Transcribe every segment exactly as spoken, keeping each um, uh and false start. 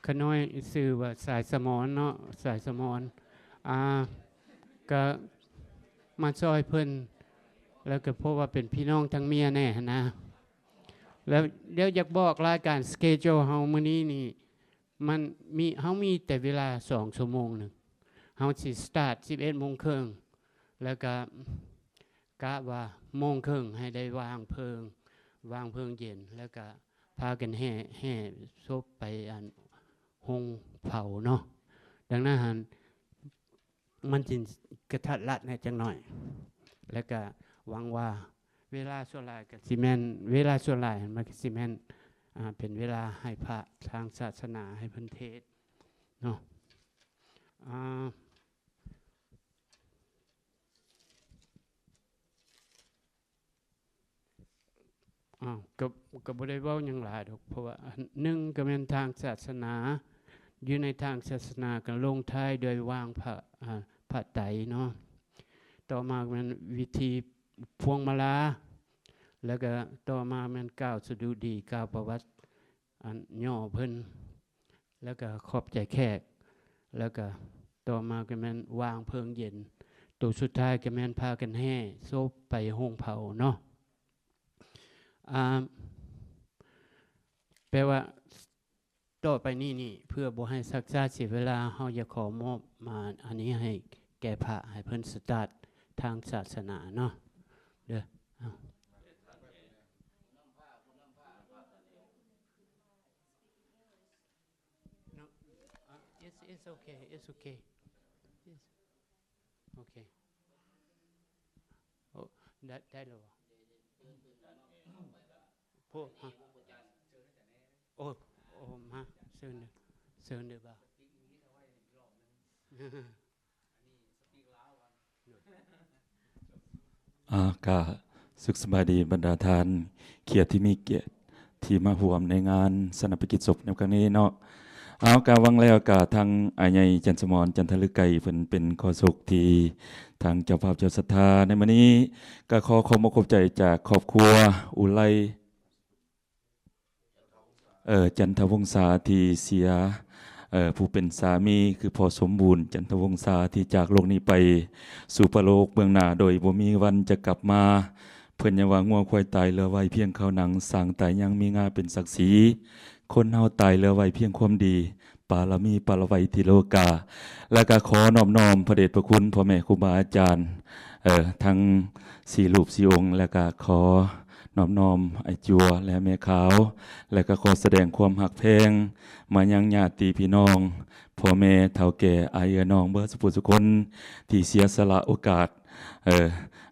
ຂະນ້ອຍຊື່ວ່າສາຍສະໝອນເນາະ ສາຍສະໝອນ ອ່າ ກະມາຊ່ອຍເພິ່ນ ແລ້ວກະເພາະວ່າເປັນພີ່ນ້ອງທາງເມຍແດ່ຫັ້ນນະ. ແລ້ວ ແລ້ວຢາກບອກລາຍການ schedule ເຮົາມື້ນີ້ນີ້ ມັນມີ ເຮົາມີແຕ່ເວລາສອງຊົ່ວໂມງໜຶ່ງ ເຮົາຊິ start ສິບເອັດໂມງເຄິ່ງ ແລ້ວກະ ກະວ່າໂມງເຄິ່ງໃຫ້ໄດ້ວາງເພີງ ວາງເພີງເຢັນ ແລ້ວກະພາກັນແຫ່ ແຫ່ສົບໄປອັນໂຮງເຜົາເນາະ. ດັ່ງນັ້ນຫັ້ນ ມັນຈຶ່ງກະທັດລັດແດ່ຈັກໜ້ອຍ ແລ້ວກະຫວັງວ່າເວລາສ່ວນຫຼາຍກະຊິແມ່ນ ເວລາສ່ວນຫຼາຍມັນກະຊິແມ່ນ ອ່າ ເປັນເວລາໃຫ້ພະທາງສາສະໜາໃຫ້ເພິ່ນເທດເນາະ. ອ່າ ອ້າວ ກໍ ກໍບໍ່ໄດ້ເວົ້າຫຍັງຫຼາຍດອກ ເພາະວ່າ ອັນ ໜຶ່ງກໍແມ່ນທາງສາສະໜາ ຢູ່ໃນທາງສາສະໜາກໍລົງທ້າຍດ້ວຍວາງພະ ອ່າ ພະໄຕເນາະ ຕໍ່ມາກໍແມ່ນພິທີພວງມາລາ ແລ້ວກໍຕໍ່ມາແມ່ນກ່າວສະດຸດີ ກ່າວປະຫວັດ ອັນຫຍໍ້ເພິ່ນ ແລ້ວກະຂອບໃຈແຂກ ແລ້ວກະຕໍ່ມາກໍແມ່ນວາງເພີງເຢັນ ໂຕສຸດທ້າຍກໍແມ່ນພາກັນແຫ່ສົບໄປໂຮງເຜົາເນາະ. ອ່າ ແປວ່າຕໍ່ໄປນີ້ນີ້ ເພື່ອບໍ່ໃຫ້ຊັກຊ້າເສຍເວລາ ເຮົາຢາກຂໍມອບມາອັນນີ້ໃຫ້ແກ່ພະ ໃຫ້ເພິ່ນ start ທາງສາສະໜາເນາະ ເດີ. ເອົາ No, uh, it's, it's okay, it's okay. It's okay. ໂອ້ ໄດ້ ໄດ້ແລ້ວບໍ່? ໂອ້ ໂອ້ ມາ ເຊີນເດີ ເຊີນເດີບ່າວ. ອ່າ ກະສຸກສະບາຍດີບັນດາທ່ານຂຽດທີ່ມີກຽດທີ່ມາຮ່ວມໃນງານຊາປະນະກິດສົບໃນຄັ້ງນີ້ເນາະ. ເອົາ ກະຫວັງແລ້ວກະທາງອ້າຍໃຫຍ່ຈັນສະໝອນ ຈັນທະລຶໄກ ເພິ່ນເປັນໂຄສົກທີ່ທາງເຈົ້າພາບເຈົ້າສັດທາໃນມື້ນີ້ ກະຂໍຂອບອົກຂອບໃຈຈາກຄອບຄົວອຸໄລ ເອີ ຈັນທະວົງສາທີ່ເສຍ ເອີ ຜູ້ເປັນສາມີ ຄືພໍ່ສົມບູນ ຈັນທະວົງສາ ທີ່ຈາກໂລກນີ້ໄປສູ່ປະໂລກເບື້ອງໜ້າ ໂດຍບໍ່ມີວັນຈະກັບມາ. ເພິ່ນຍັງວ່າ ງົວຄວາຍຕາຍເຫຼືອໄວ້ພຽງເຂົ້າໜັງ, ຊ້າງຕາຍຍັງມີງາເປັນສັກສີ, ຄົນເຮົາຕາຍເຫຼືອໄວ້ພຽງຄວາມດີ, ປາລະມີປະລະໄວຕິໂລກາ. ແລະກະຂໍນອບນ້ອມພະເດດພະຄຸນພໍ່ແມ່ຄູບາອາຈານ ເອີ ທັງສີ່ຮູບສີ່ອົງ ແລະກະຂໍ ນອບນ້ອມອ້າຍຈົວ ແລະແມ່ຂາວ ແລະກໍຂໍສະແດງຄວາມຮັກແພງມາຍັງຍາດຕິພີ່ນ້ອງ ພໍ່ແມ່ເຖົ້າແກ່ ອ້າຍເອື້ອຍນ້ອງເບິດສູ່ຜູ້ສູ່ຄົນ ທີ່ເສຍສະຫຼະໂອກາດ ເອີ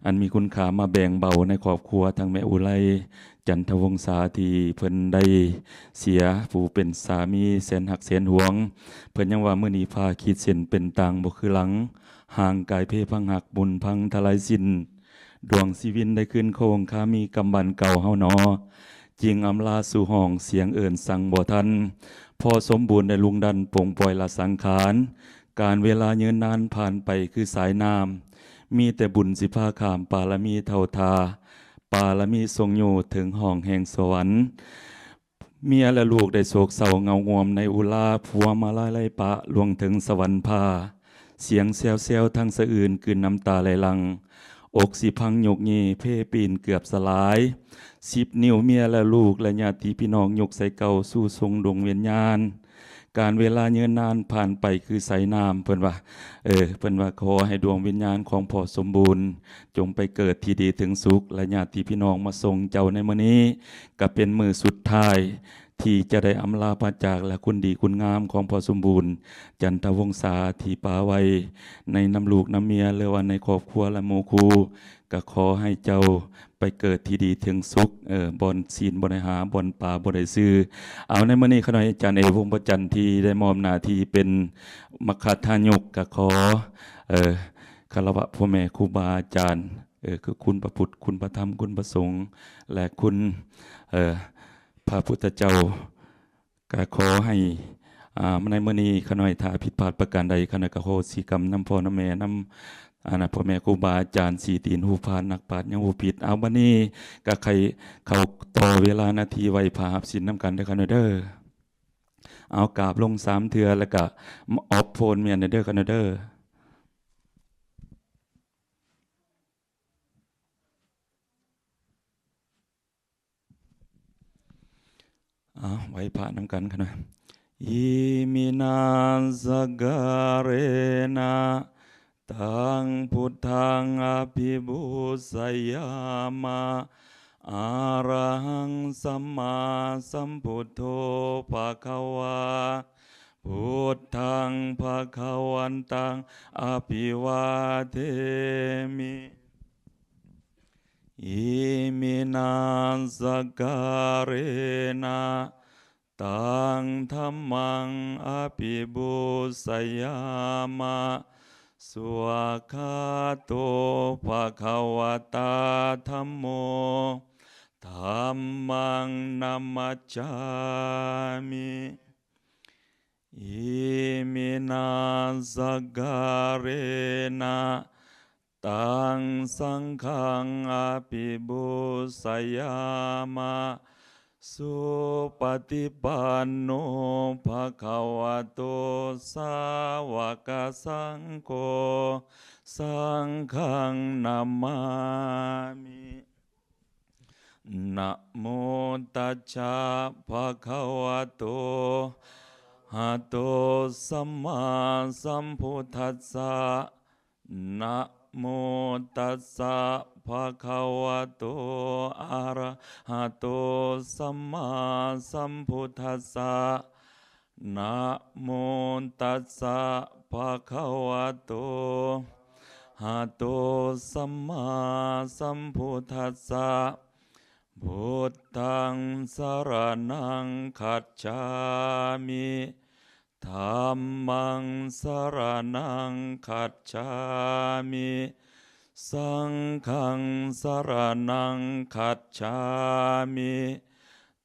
ອັນມີຄຸນຄ່າມາແບ່ງເບົາໃນຄອບຄົວທັງແມ່ອຸໄລ ຈັນທະວົງສາ ທີ່ເພິ່ນໄດ້ເສຍຜູ້ເປັນສາມີແສນຮັກແສນຫວງ. ເພິ່ນຍັງວ່າ ມື້ນີ້ຟ້າຂີດເສັ້ນເປັນຕ່າງບໍ່ຄືຫຼັງ, ຮ່າງກາຍເພພັງຫັກ ບຸນພັງທະລາຍສິ້ນ. ດວງຊີວິນໄດ້ຄືນໂຄ້ງຄາມີກຳບັນເກົ່າເຮົາໜໍ ຈຶ່ງອຳລາສູ່ຮ້ອງສຽງເອີ້ນສັ່ງບໍ່ທັນ. ພໍ່ສົມບູນໄດ້ລຸງດັນປົງປ່ອຍລະສັງຂານ. ການເວລາຍືນນານຜ່ານໄປຄືສາຍນ້ຳ. ມີແຕ່ບຸນຊິພາຂ້າມ ປາລະມີເທົ່າທ່າ ປາລະມີຊົງຢູ່ເຖິງຫ້ອງແຫ່ງສະຫວັນ. ເມຍແລະລູກໄດ້ໂສກເສົ້າເຫງົາງ່ວມໃນອຸລາ ຜົວມາລາຍໄລປະລ່ວງເຖິງສະຫວັນຟ້າ. ສຽງແຊວໆທັງສະອື່ນກືນນ້ຳຕາໄຫຼຫຼັ່ງ. ອົກຊິພັງໂຍກເຍເພປີ້ນເກືອບສະຫຼາຍ. ສິບນິ້ວເມຍແລະລູກ ແລະຍາດຕິພີ່ນ້ອງຍົກໃສ່ເກົ້າ ສູ່ສົ່ງດວງວິນຍານ. ການເວລາຍືນນານຜ່ານໄປຄືສາຍນ້ຳ ເພິ່ນວ່າ ເອີ ເພິ່ນວ່າ ຂໍໃຫ້ດວງວິນຍານຂອງພໍ່ສົມບູນ ຈົ່ງໄປເກີດທີ່ດີເຖິງສຸກ ແລະຍາດຕິພີ່ນ້ອງມາສົ່ງເຈົ້າໃນມື້ນີ້ ກະເປັນມື້ສຸດທ້າຍ ທີ່ຈະໄດ້ອຳລາພາຈາກ ແລະຄຸນດີຄຸນງາມຂອງພໍ່ສົມບູນ ຈັນທະວົງສາ ທີ່ປະໄວ້ໃນນຳລູກນຳເມຍ ຫຼືວ່າໃນຄອບຄົວ ແລະໝູ່ຄູ່ ກະຂໍໃຫ້ເຈົ້າໄປເກີດທີ່ດີເຖິງສຸກ ເອີ ບ່ອນຊີ້ນບໍ່ໄດ້ຫາ ບ່ອນປາບໍ່ໄດ້ຊື້. ເອົາ ໃນມື້ນີ້ ຂ້ານ້ອຍອາຈານເອ ວົງພະຈັນ ທີ່ໄດ້ມອບໜ້າທີ່ເປັນມັກຄະທາຍົກ ກະຂໍ ເອີ ຄາລະວະພໍ່ແມ່ຄູບາອາຈານ ເອີ ຄືຄຸນພະພຸດ ຄຸນພະທຳ ຄຸນພະສົງ ແລະຄຸນ ເອີ ພະພຸດທະເຈົ້າ. ກະຂໍໃຫ້ ອ່າ ໃນມື້ນີ້ ຂ້ານ້ອຍຖ້າຜິດພາດປະການໃດ ຂ້ານ້ອຍກະຂໍອະໂຫສິກຳນຳພໍ່ນຳແມ່ ນຳ ອັນນ່າ ພໍ່ແມ່ຄູບາອາຈານ ສີຕີນ ຮູບພານ ນັກປາດຍັງບໍ່ຜິດ. ເອົາ ບັດນີ້ກະໃຫ້ເຂົ້າຕໍ່ເວລານາທີໄຫວ້ພະຮັບສິນນຳກັນເດີ ຂ້ານ້ອຍເດີ. เอากราบลงสามเทื่อ แล้วก็ออฟโฟนเมียนเด้อ ขะน้อยเด้อ เอา ไหว้พระนำกัน ขะน้อย Iminā sakkārena taṃ buddhaṃ abhipūjayāma. Arahaṃ sammāsambuddho bhagavā. Buddhaṃ bhagavantaṃ abhivādemi. Iminā sakkārena taṃ dhammaṃ abhipūjayāma. Svākkhāto bhagavatā dhammo. Dhammaṃ namassāmi. Iminā sakkārena taṃ saṅghaṃ abhipūjayāma. Supaṭipanno bhagavato sāvakasaṅgho. Saṅghaṃ namāmi. Namo tassa bhagavato arahato sammāsambuddhassa. Namo tassa bhagavato arahato sammāsambuddhassa. Namo tassa bhagavato arahato sammāsambuddhassa. Buddhaṃ saraṇaṃ gacchāmi. Dhammaṃ saraṇaṃ gacchāmi. Saṅghaṃ saraṇaṃ gacchāmi.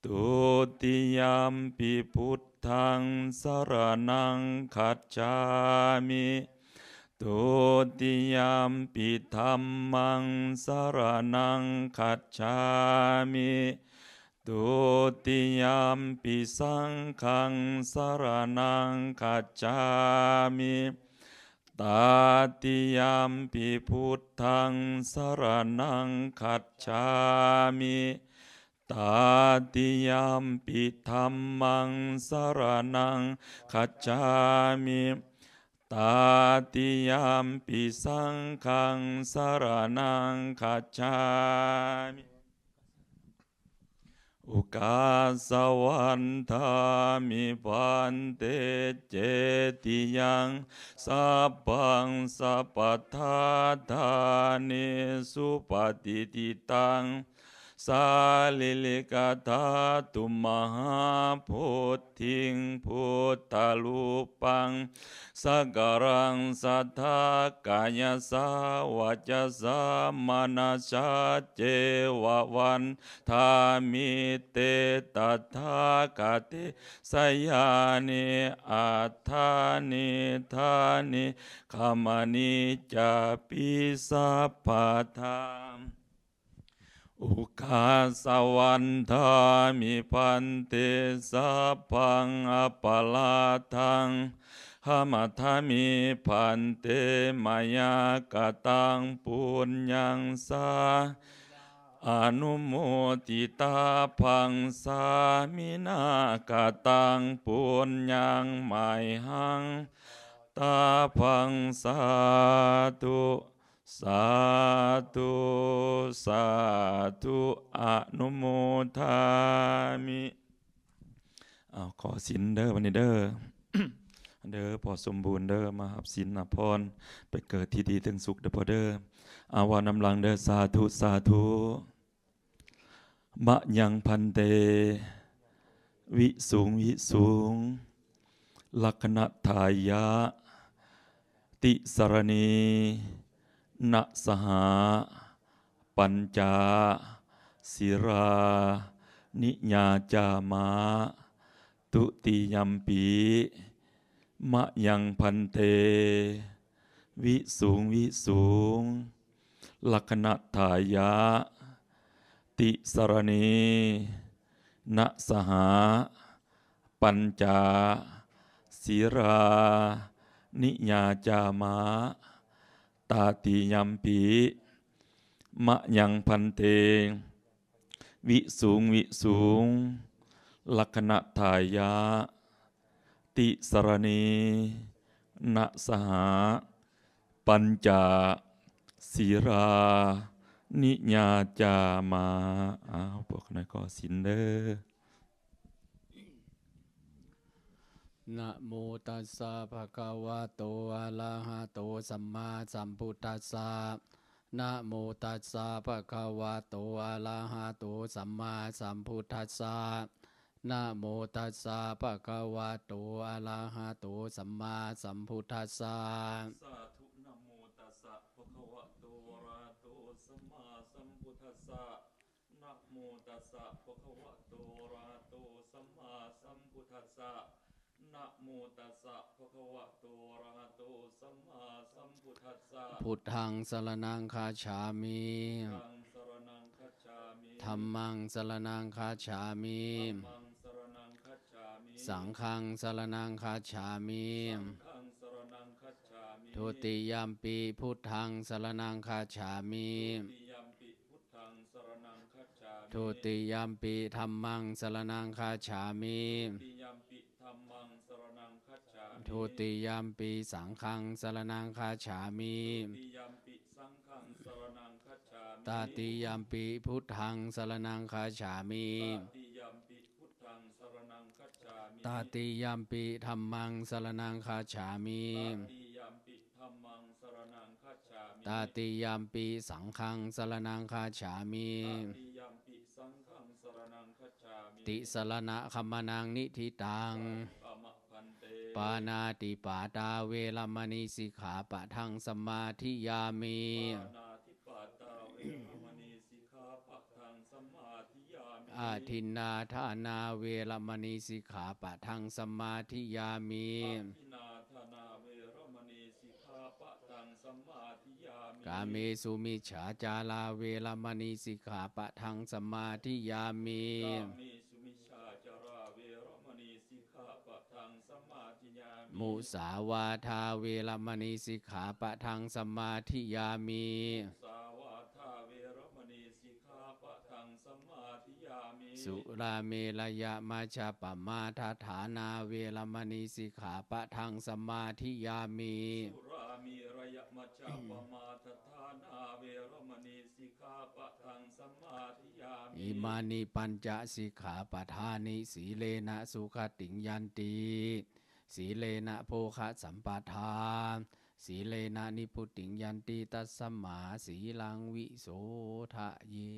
Dutiyampi buddhaṃ saraṇaṃ gacchāmi. Dutiyampi dhammaṃ saraṇaṃ gacchāmi. Dutiyampi saṅghaṃ saraṇaṃ gacchāmi. Tatiyampi buddhaṃ saraṇaṃ gacchāmi. Tatiyampi dhammaṃ saraṇaṃ gacchāmi. Tatiyampi saṅghaṃ saraṇaṃ gacchāmi. Ukāsa vandāmi bhante cetiyaṃ sabbaṃ sabbaṭṭhāne supatiṭṭhitaṃ sārīrikadhātu mahābodhiṃ buddharūpaṃ sakalaṃ sadā kāyasā vacasā manasā ceva vandāmi te tathāgate sayane āsane ṭhāne gamane cāpi sabbadā. Ukāsa vandāmi bhante sabbaṃ aparādhaṃ khamatha me bhante mayā kataṃ puññaṃ sāminā anumoditabbaṃ sāminā kataṃ puññaṃ mayhaṃ dātabbaṃ sādhu sādhu sādhu anumodāmi. เอา ขอศีลเด้อ บัดนี้เด้อ เด้อ พ่อสมบูรณ์เด้อ มารับศีลรับพร ไปเกิดที่ดีเทิงสุขเด้อพ่อเด้อ เอา เว้านำหลังเด้อ สาธุ สาธุ Mayaṃ bhante visuṃ visuṃ rakkhaṇatthāya tisaraṇena saha pañca sīlāni yācāma. Dutiyampi mayaṃ bhante visuṃ visuṃ rakkhaṇatthāya tisaraṇena saha pañca sīlāni yācāma. Tatiyampi mayaṃ bhante visuṃ visuṃ rakkhaṇatthāya tisaraṇena saha pañca sīlāni yācāma. ອ້າວ ພວກນ້ອຍກໍສິນເດີ້. Namo tassa bhagavato arahato sammāsambuddhassa. Namo tassa bhagavato arahato sammāsambuddhassa. Namo tassa bhagavato arahato sammāsambuddhassa. Sādhu. Namo tassa bhagavato arahato sammāsambuddhassa. Namo tassa bhagavato arahato sammāsambuddhassa. Namo tassa bhagavato arahato sammāsambuddhassa. Buddhaṃ saraṇaṃ gacchāmi. Buddhaṃ saraṇaṃ gacchāmi. Dhammaṃ saraṇaṃ gacchāmi. Dhammaṃ saraṇaṃ gacchāmi. Saṅghaṃ saraṇaṃ gacchāmi. Saṅghaṃ saraṇaṃ gacchāmi. Dutiyampi buddhaṃ saraṇaṃ gacchāmi. Dutiyampi buddhaṃ saraṇaṃ gacchāmi. Dutiyampi dhammaṃ saraṇaṃ gacchāmi. Dutiyampi dhammaṃ saraṇaṃ gacchāmi. Dutiyampi saṅghaṃ saraṇaṃ gacchāmi. Dutiyampi saṅghaṃ saraṇaṃ gacchāmi. Tatiyampi buddhaṃ saraṇaṃ gacchāmi. Tatiyampi buddhaṃ saraṇaṃ gacchāmi. Tatiyampi dhammaṃ saraṇaṃ gacchāmi. Tatiyampi dhammaṃ saraṇaṃ gacchāmi. Tatiyampi saṅghaṃ saraṇaṃ gacchāmi. Tatiyampi saṅghaṃ saraṇaṃ gacchāmi. Tisaraṇagamanaṃ niṭṭhitaṃ. Āma bhante. Pāṇātipātā veramaṇī sikkhāpadaṃ samādiyāmi. Pāṇātipātā veramaṇī sikkhāpadaṃ samādiyāmi. Adinnādānā veramaṇī sikkhāpadaṃ samādiyāmi. Adinnādānā veramaṇī sikkhāpadaṃ samādiyāmi. Kāmesu micchācārā veramaṇī sikkhāpadaṃ samādiyāmi. Kāmesu micchācārā veramaṇī sikkhāpadaṃ samādiyāmi. Musāvādā veramaṇī sikkhāpadaṃ samādiyāmi. Musāvādā veramaṇī sikkhāpadaṃ samādiyāmi. Surāmerayamajjapamādaṭṭhānā veramaṇī sikkhāpadaṃ samādiyāmi. Surāmerayamajjapamādaṭṭhānā veramaṇī sikkhāpadaṃ samādiyāmi. Imāni pañca sikkhāpadāni. Sīlena sugatiṃ yanti, sīlena bhogasampadā, sīlena nibbutiṃ yanti, tasmā sīlaṃ visodhaye.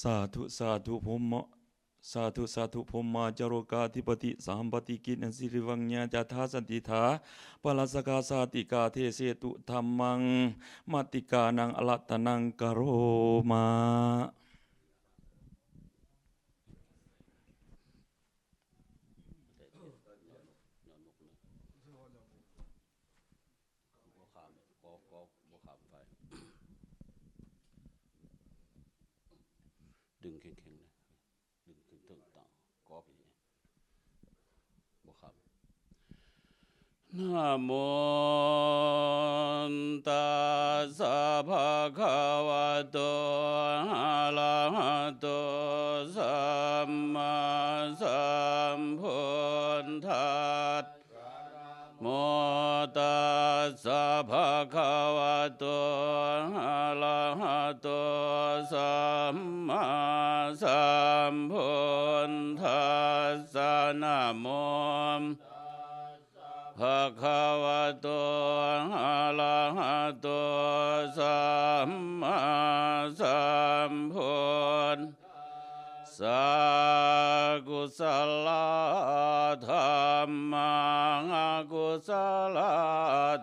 Sādhu, sādhu, brahmā, sādhu, sādhu, brahmā ca lokādhipatī sahampati giriṃ sirivaññā ca dāsaṭṭhidā pārājikā sātītā desetu dhammaṃ matikānaṃ āratanaṃ karoma. ບໍ່ຂ້າມ ກໍ ກໍບໍ່ຂ້າມໄປ ດຶງແຂງໆ ນະ ດຶງຂຶ້ນເທິງຕາ ກໍໄປ ບໍ່ຂ້າມ Namo tassa bhagavato arahato sammāsambuddhassa. Namo tassa bhagavato arahato sammāsambuddhassa. Namo bhagavato arahato sammāsambuddhassa. Kusalā dhammā, akusalā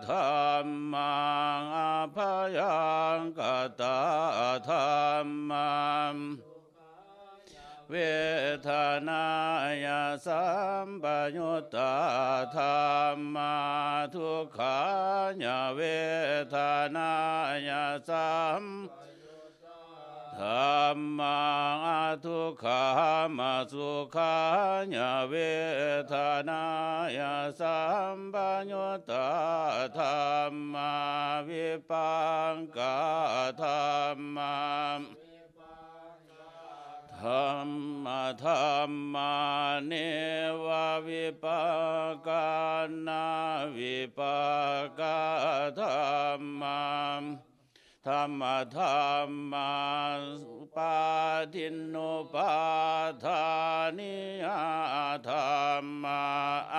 dhammā, abhayākatā dhammā. vedanāya sampayuttā dhammā, dukkhāya vedanāya sam dhammā, adukkhamasukhāya vedanāya sampayuttā dhammā, vipākā dhammā, dhammadhammā, nevavipākā navipākā dhammā, dhammadhammā, upādinnupādāniyā dhammā,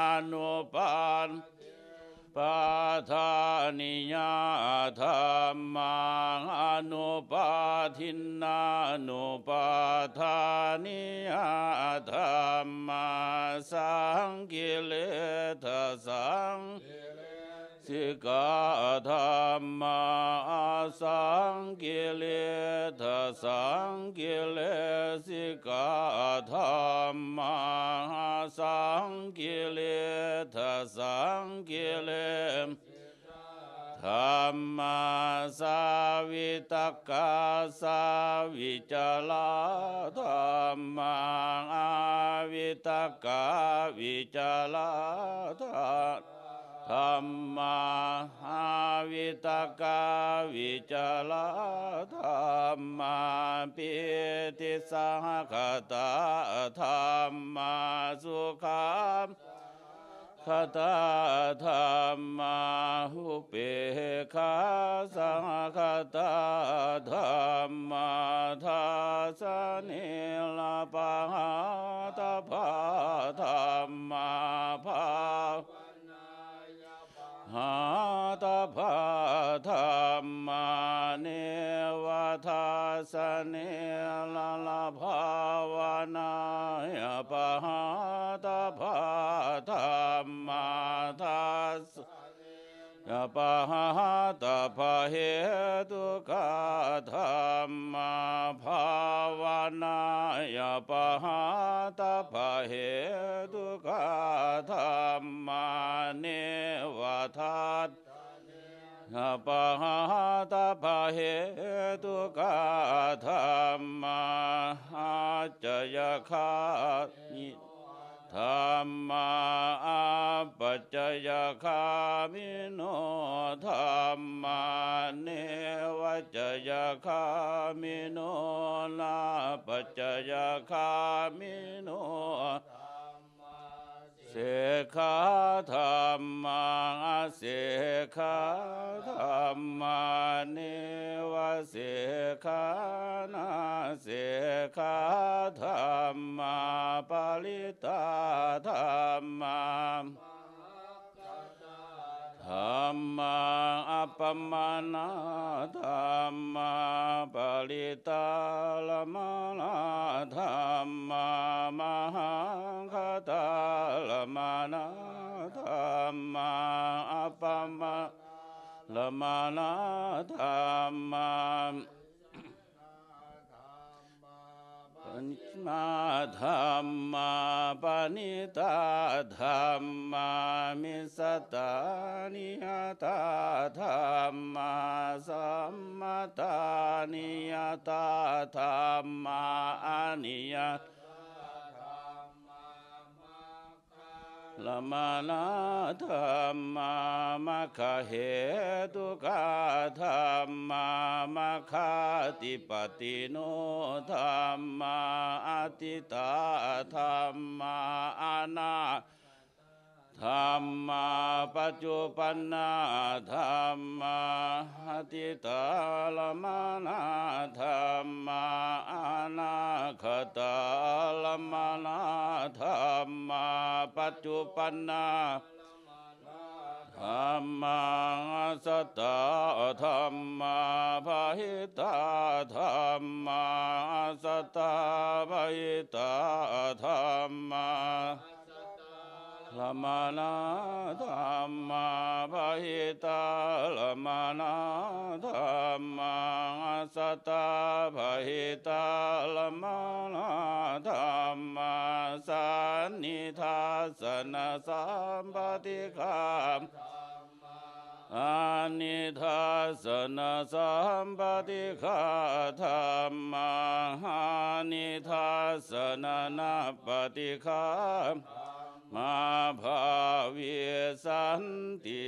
anupādinnupādāniyā dhammā, anupādinnānupādāniyā dhammā, saṅkiliṭṭhasaṅ sikā dhammā, asaṅkiliṭṭhasaṅkilesikā dhammā, asaṅkiliṭṭhasaṅkile dhammā, savitakkasavicārā dhammā, avitakkavicārā dhammā, avitakkavicārā dhammā, pītisahagatā dhammā, sukhasahagata dhammā, upekkhāsahagatā dhammā, dassanena pahātabbā dhammā, bhāvanāya pahātabbā dhammā, neva dassanena bhāvanāya pahātabbā dhammā, dassanena pahātabbahetukā dhammā, bhāvanāya pahātabbahetukā dhammā, neva dassanena pahātabbahetukā dhammā, ācayagāmino dhammā, apacayagāmino dhammā, nevācayagāmino nāpacayagāmino dhammā, sekkhā dhammā, asekkhā dhammā, nevasekkhā nāsekkhā dhammā, parittā dhammā, dhammā, appamāṇā dhammā, parittārammaṇā dhammā, mahaggatārammaṇā dhammā, appamāṇārammaṇā dhammā, pahīnā dhammā, paṇītā dhammā, missatā niyatā dhammā, sammatā niyatā dhammā, aniyatā dhammā, maggārammaṇā dhammā, maggahetukā dhammā, maggādhipatino dhammā, atītā dhammā, anāgatā dhammā, paccuppannā dhammā, atītārammaṇā dhammā, anāgatārammaṇā dhammā, paccuppannā dhammā, ajjhattā dhammā, bahiddhā dhammā, ajjhattabahiddhā dhammā, Bāhitārammaṇā dhammā, bahitā- rammaṇā dhammā, ajjhattābāhitārammaṇā dhammā, sannidassanasappaṭighā- anidassanasappaṭighā dhammā, anidassananappaṭighā dhammā, bhavissantī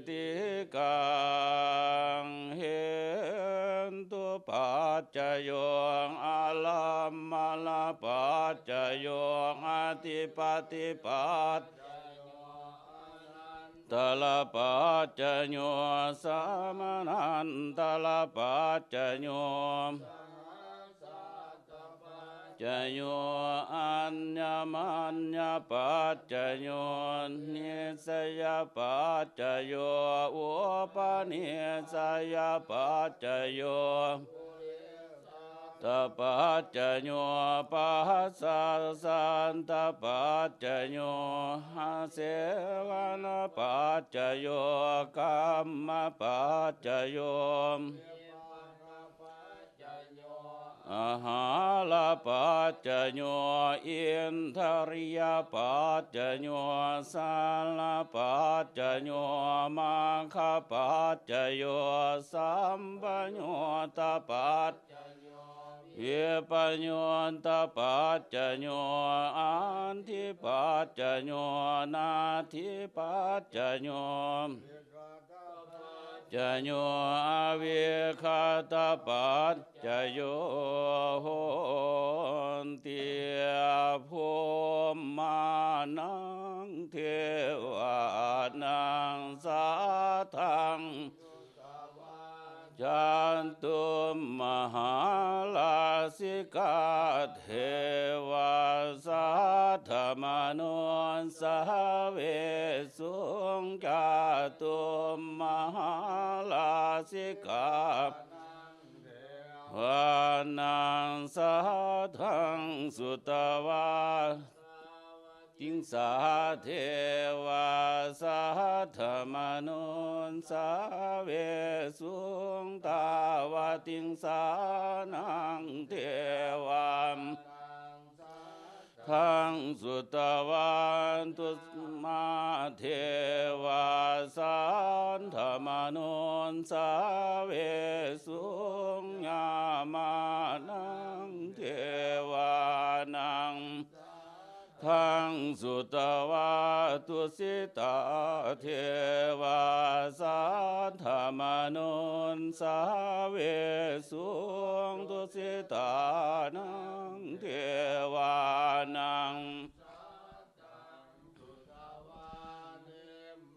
tīkaṃ. Hetupaccayo, ārammaṇapaccayo, adhipatipaccayo, anantarapaccayo, samanantarapaccayo, paccayo, aññamaññapaccayo, nissayapaccayo, upanissayapaccayo, paccayo, pacchassattapaccayo, āsevanapaccayo, kammapaccayo, āhārapaccayo, indriyapaccayo, jhānapaccayo, maggapaccayo, sampayuttapaccayo, vippayuttapaccayo, atthipaccayo, natthipaccayo, paccayo, avigatapaccayo hoti. Bhummānaṃ devānaṃ saddaṃ cātummahārājikā devā saddamanussāvesuṃ. Cātummahārājikānaṃ devānaṃ saddaṃ sutvā tāvatiṃsā devā saddamanussāvesuṃ. Tāvatiṃsānaṃ devānaṃ saddaṃ sutvā kusumā devā saddamanussāvesuṃ. Yāmānaṃ devānaṃ saddaṃ sutvā tusitā devā saddamanussāvesuṃ. Tusitānaṃ devānaṃ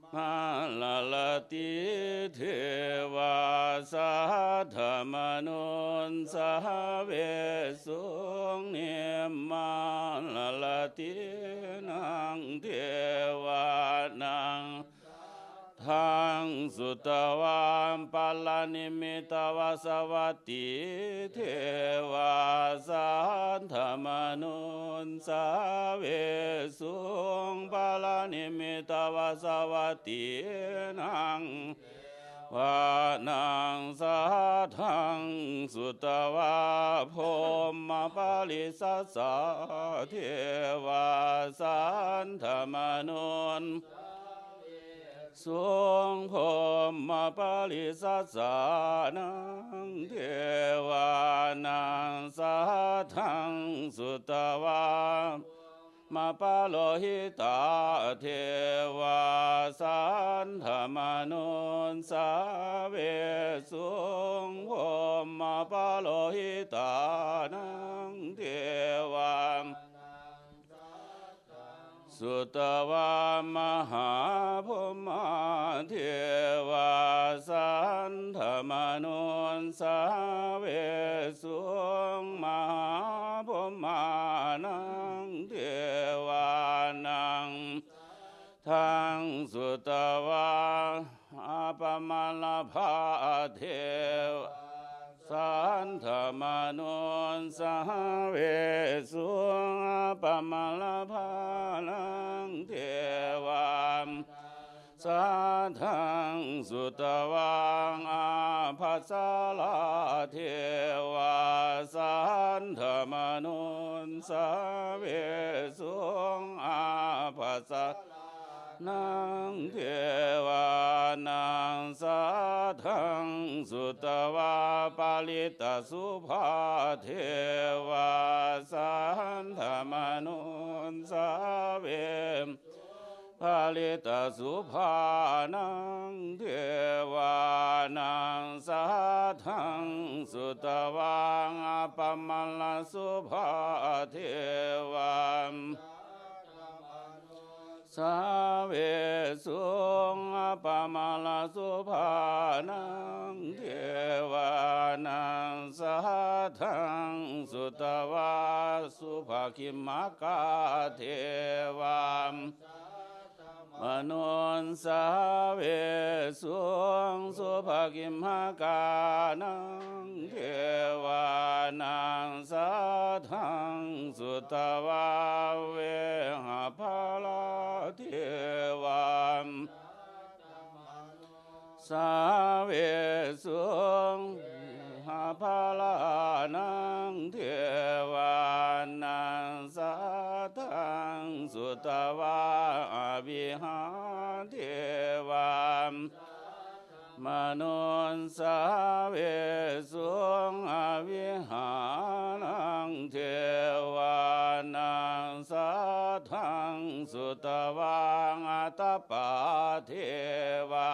mālaratī devā saddamanussāvesuṃ. Nimmānaratīnaṃ devānaṃ saddaṃ sutvā paranimmitavasavattī devā saddamanussāvesuṃ. Paranimmitavasavattīnaṃ devānaṃ saddaṃ sutvā brahmapārisajjā devā saddamanussāvesuṃ. Brahmapārisajjānaṃ devānaṃ saddaṃ sutvā brahmapurohitā devā saddamanussāvesuṃ. Brahmapurohitānaṃ devānaṃ saddaṃ sutvā mahābrahmā devā saddamanussāvesuṃ. Mahābrahmānaṃ devānaṃ saddaṃ sutvā appamāṇabhā devā saddamanussāvesuṃ. Appamāṇapharaṃ devānaṃ saddaṃ sutvā ābhassā devā saddamanussāvesuṃ. Ābhassā naṃ devānaṃ saddaṃ sutvā parittasubbhā devā saddamanussāve. Parittasubbhānaṃ devānaṃ saddaṃ sutvā appamāṇasubbhā devā sāvesuṃ. Appamāṇasubbhānaṃ devānaṃ saddaṃ sutvā subhakimmhakā devā manussāvesuṃ. Subhakimmhakānaṃ devānaṃ saddaṃ sutvā vehapphalā devā sāvesuṃ. Vehapphalānaṃ devānaṃ saddaṃ sutvā avihā devā manussāvesuṃ. Avihānaṃ devānaṃ saddaṃ sutvā atappā devā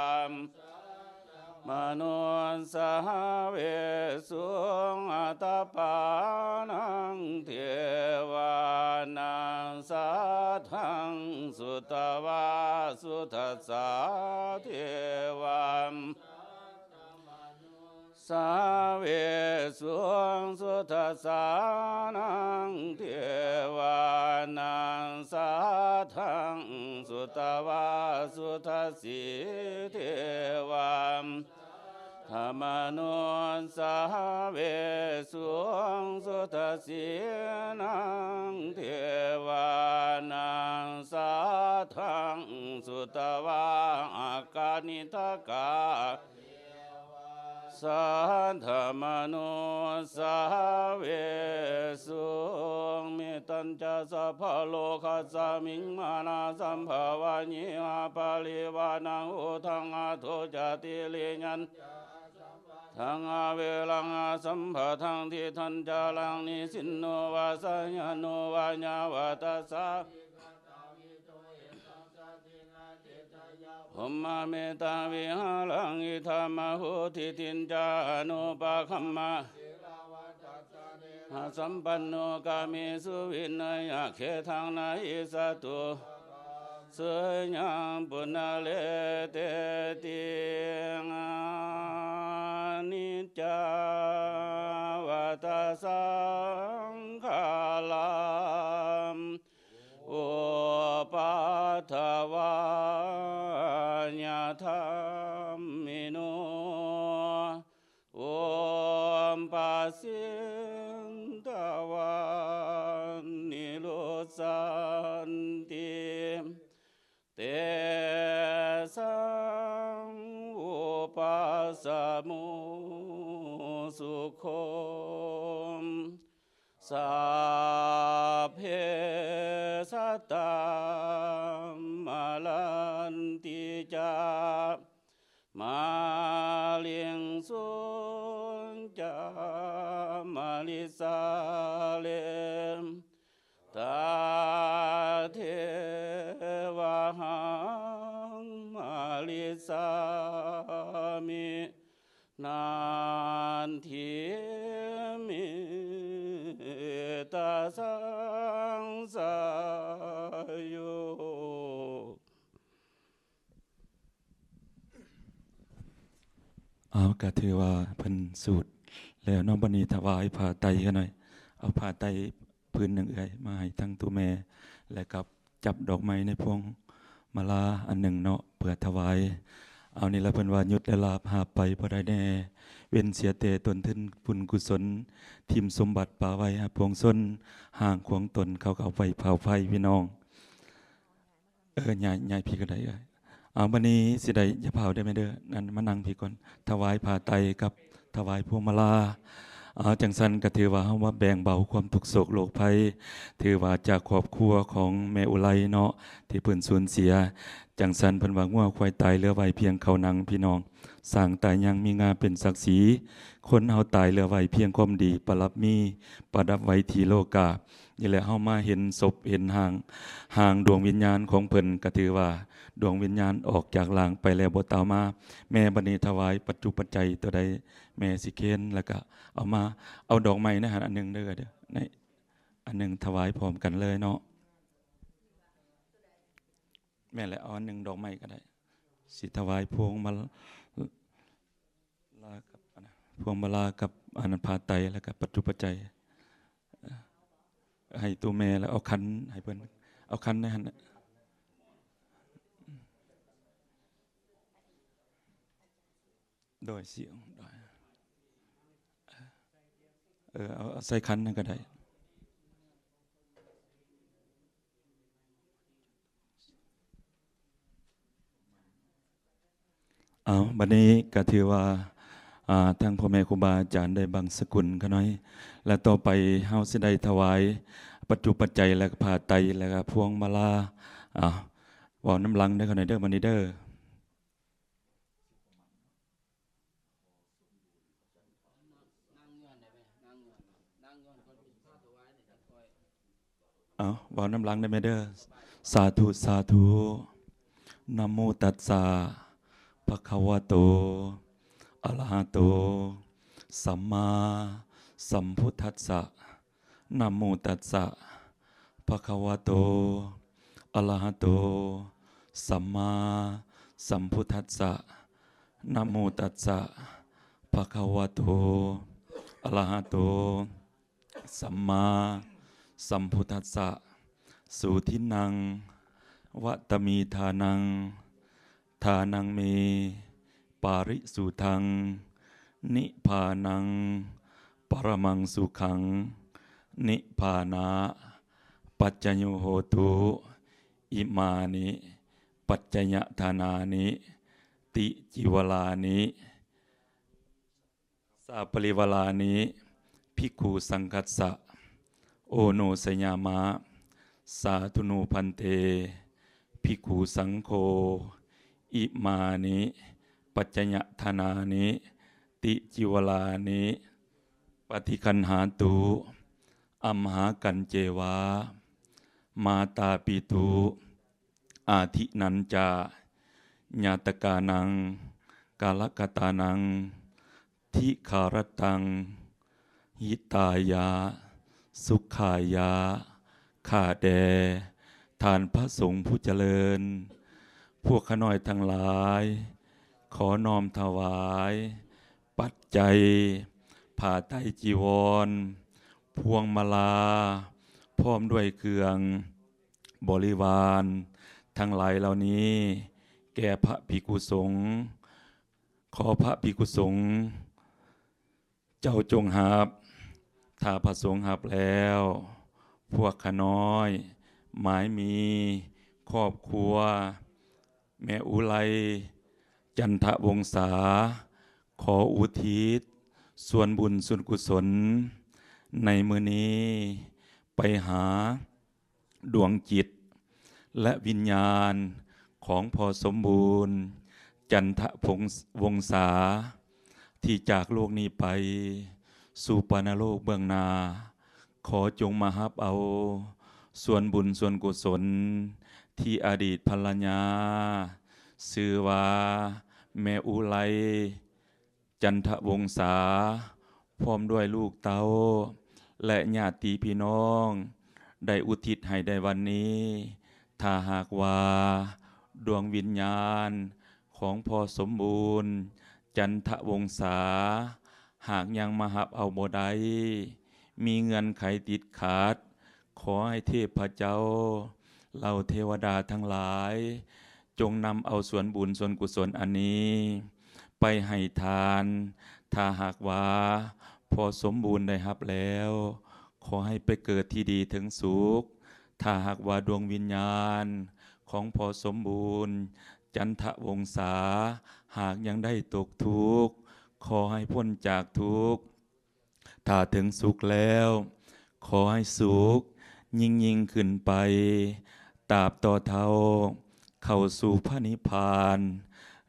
manussāvesuṃ. Atappānaṃ devānaṃ saddaṃ sutvā sudassā devā sāvesuṃ. Sudassānaṃ devānaṃ saddaṃ sutvā sudassī devā manussāvesuṃ. Sudassīnaṃ devānaṃ saddaṃ sutvā akaniṭṭhakā saddamanussāvesuṃ. Mettañca sabbalokasmiṃ mānasaṃ bhāvaye aparivāṇaṃ uddhaṃ adho ca tiriyañca asambādhaṃ averaṃ asapattaṃ. Tiṭṭhañcaraṃ nisinno vā sayāno vā yāvatassa brahmametaṃ vihāraṃ idhamāhu. Diṭṭhiñca anupagamma sampanno kāmesu vineyya gedhaṃ na hi jātu gabbhaseyyaṃ punaretīti. Aniccā vata saṅkhārā uppādavayadhammino uppajjitvā nirujjhanti. Tesaṃ vūpasamo sukho. Sabbe sattā maranti ca mariṃsu ca marissare. Tathevāhaṃ marissāmi natthi me tasaṃsayo. ເອົາ ກະຖືວ່າເພິ່ນສູດແລ້ວເນາະ ບັດນີ້ຖວາຍຜ້າໄຕກັນໜ້ອຍ ເອົາຜ້າໄຕ ຜືນໜຶ່ງເອື້ອຍ ມາໃຫ້ທັງໂຕແມ່ ແລະກັບຈັບດອກໄມ້ໃນພວງມາລາອັນໜຶ່ງເນາະ ເພື່ອຖວາຍ เอานี่ละเพิ่นว่าหยุดและลาบหาบไปบ่ได้แน่ เว้นเสียแต่ตนทุนบุญกุศล ทิ่มสมบัติปะไว้ให้ปวงชน ห่างของตนเขาก็เอาไปเผาไฟพี่น้อง เออ ย้าย ย้ายพี้ก็ได้เอ้ย เอา บัดนี้สิได้ อย่าเผาได้ไหมเด้อ นั่น มานั่งพี้ก่อน ถวายผ้าไตรกับถวายพวงมาลา เอา จังซั่นก็ถือว่าเฮามาแบ่งเบาความทุกข์โศกโรคภัย ถือว่าจากครอบครัวของแม่อุไรเนาะ ที่เพิ่นสูญเสีย จังซั่นเพิ่นว่างัวควายตายเหลือไว้เพียงข้าวหนังพี่น้อง ช้างตายยังมีงาเป็นศักดิ์ศรี คนเฮาตายเหลือไว้เพียงความดี บารมี ประดับไว้ที่โลกา นี่แหละเฮามาเห็นศพเห็นร่าง ร่างดวงวิญญาณของเพิ่น ก็ถือว่าดวงวิญญาณออกจากร่างไปแล้วบ่ตาวมา แม่บัดนี้ถวายปัจจุปัจจัยตัวใด แม่สิเคน แล้วก็เอามา เอาดอกไม้ในหั่นอันหนึ่งเด้อ เด้อ ในอันหนึ่งถวายพร้อมกันเลยเนาะ แม่นแหละ เอาอันหนึ่งดอกไม้ก็ได้ สิถวายพวงมาลากับอันนั้น พวงมาลากับอันนั้นผ้าไตร แล้วก็ปัจจุปัจจัย เอ่อ ให้ตัวแม่แล้วเอาขันให้เพิ่น เอาขันในหั่นน่ะ โดยเสียง โดย เออ เอา เอาใส่ขันนั่นก็ได้ เอา บัดนี้ก็ถือว่า อ่า ทางพ่อแม่ครูบาอาจารย์ได้บังสกุลข้าน้อย และต่อไปเฮาสิได้ถวายปัจจุปัจจัย และก็ผ้าไตร และก็พวงมาลา อ่า เว้านำหลังเด้อข้าน้อยเด้อ บัดนี้เด้อ เอา เว้านำหลังได้ไหมเด้อ สาธุ สาธุ Namo tassa bhagavato arahato sammāsambuddhassa. Namo tassa bhagavato arahato sammāsambuddhassa. Namo tassa bhagavato arahato sammāsambuddhassa. Sudinnaṃ vadāmi dānaṃ, dānaṃ me parisuddhaṃ, nibbānaṃ paramaṃ sukhaṃ, nibbānapaccayo hotu. Imāni paccayadānāni ticīvarāni saparivalāni bhikkhusaṅghassa oṇojayāma. Sādhu no bhante bhikkhusaṅgho, imāni paccayadānāni ticīvarāni paṭiggaṇhātu. Amhākañceva mātāpitu ādīnañca ñātakānaṃ kālakatānaṃ dīgharattaṃ hitāya sukhāya. ข้าแต่ท่านพระสงฆ์ผู้เจริญ พวกข้าน้อยทั้งหลาย ขอน้อมถวาย ปัจจัย ผ้าไตรจีวร พวงมาลา พร้อมด้วยเครื่องบริวารทั้งหลายเหล่านี้ แก่พระภิกขุสงฆ์ ขอพระภิกขุสงฆ์เจ้าจงรับ ถ้าพระสงฆ์รับแล้ว พวกข้าน้อย หมายมี ครอบครัว แม่อุไร จันทวงศา ขออุทิศส่วนบุญส่วนกุศล ในมื้อนี้ ไปหาดวงจิต และวิญญาณของพ่อสมบูรณ์ จันทวงศา ที่จากโลกนี้ไป สู่ปรโลกเบื้องหน้า ขอจงมารับเอาส่วนบุญส่วนกุศล ที่อดีตภรรยา ชื่อว่าแม่อุไร จันทวงศา พร้อมด้วยลูกเต้า และญาติพี่น้อง ได้อุทิศให้ในวันนี้ ถ้าหากว่าดวงวิญญาณของพ่อสมบูรณ์ จันทวงศา หากยังมารับเอาบ่ได้ มีเงื่อนไขติดขัด ขอให้เทพเจ้า เหล่าเทวดาทั้งหลาย จงนำเอาส่วนบุญส่วนกุศลอันนี้ ไปให้ทาน ถ้าหากว่าพ่อสมบูรณ์ได้รับแล้ว ขอให้ไปเกิดที่ดีถึงสุข ถ้าหากว่าดวงวิญญาณของพ่อสมบูรณ์ จันทวงศา หากยังได้ตกทุกข์ ขอให้พ้นจากทุกข์ ถ้าถึงสุขแล้ว ขอให้สุขยิ่งยิ่งขึ้นไป ตราบต่อเท่า เข้าสู่พระนิพพาน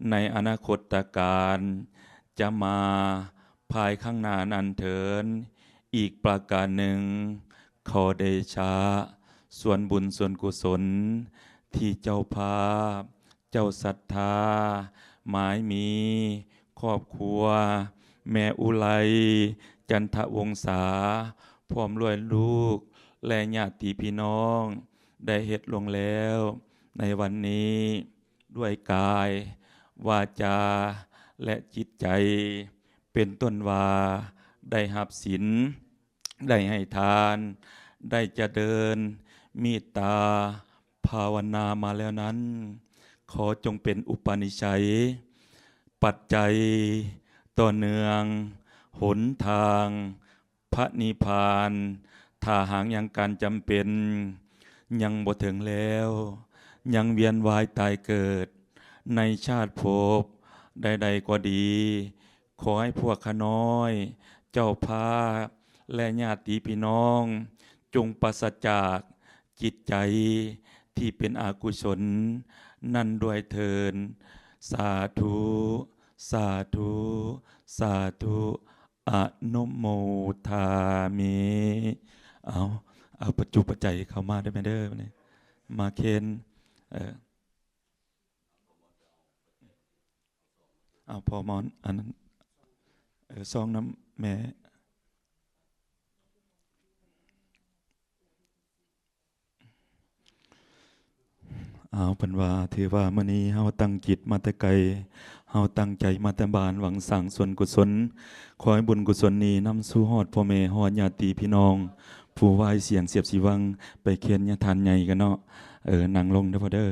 ในอนาคตกาลจะมาภายข้างหน้านั้นเถิด อีกประการหนึ่ง ขอเดชะ ส่วนบุญส่วนกุศล ที่เจ้าภาพ เจ้าศรัทธา หมายมี ครอบครัว แม่อุไร จันทวงศา พร้อมด้วยลูก และญาติพี่น้อง ได้เฮ็ดลงแล้ว ในวันนี้ ด้วยกาย วาจา และจิตใจ เป็นต้นว่า ได้รับศีล ได้ให้ทาน ได้เจริญเมตตาภาวนามาแล้วนั้น ขอจงเป็นอุปนิสัย ปัจจัย ต่อเนื่อง หนทาง พระนิพพาน ถ้าหากยังการจำเป็น ยังบ่ถึงแล้ว ยังเวียนว่ายตายเกิด ในชาติภพใดๆก็ดี ขอให้พวกข้าน้อย เจ้าภาพ และญาติพี่น้อง จงปราศจากจิตใจที่เป็นอกุศลนั่นด้วยเถิด สาธุ สาธุ สาธุ อนุโมทามิ เอา เอาปัจจุปัจจัยเข้ามาได้ไหมเด้อ มาเคน เออ เอาพอมอน อันนั้น เออ ซองน้ำแม่ เอา เพิ่นว่า ถือว่ามื้อนี้เฮาตั้งจิตมาแต่ไกล เฮาตั้งใจมาแต่บ้าน หวังสร้างส่วนกุศล ขอให้บุญกุศลนี้นำสู่ฮอดพ่อแม่ ฮอดญาติพี่น้อง ผู้วายเสียงเสียบสีวัง ไปเคนยาทานใหญ่กันเนาะ เออ นั่งลงเด้อพ่อเด้อ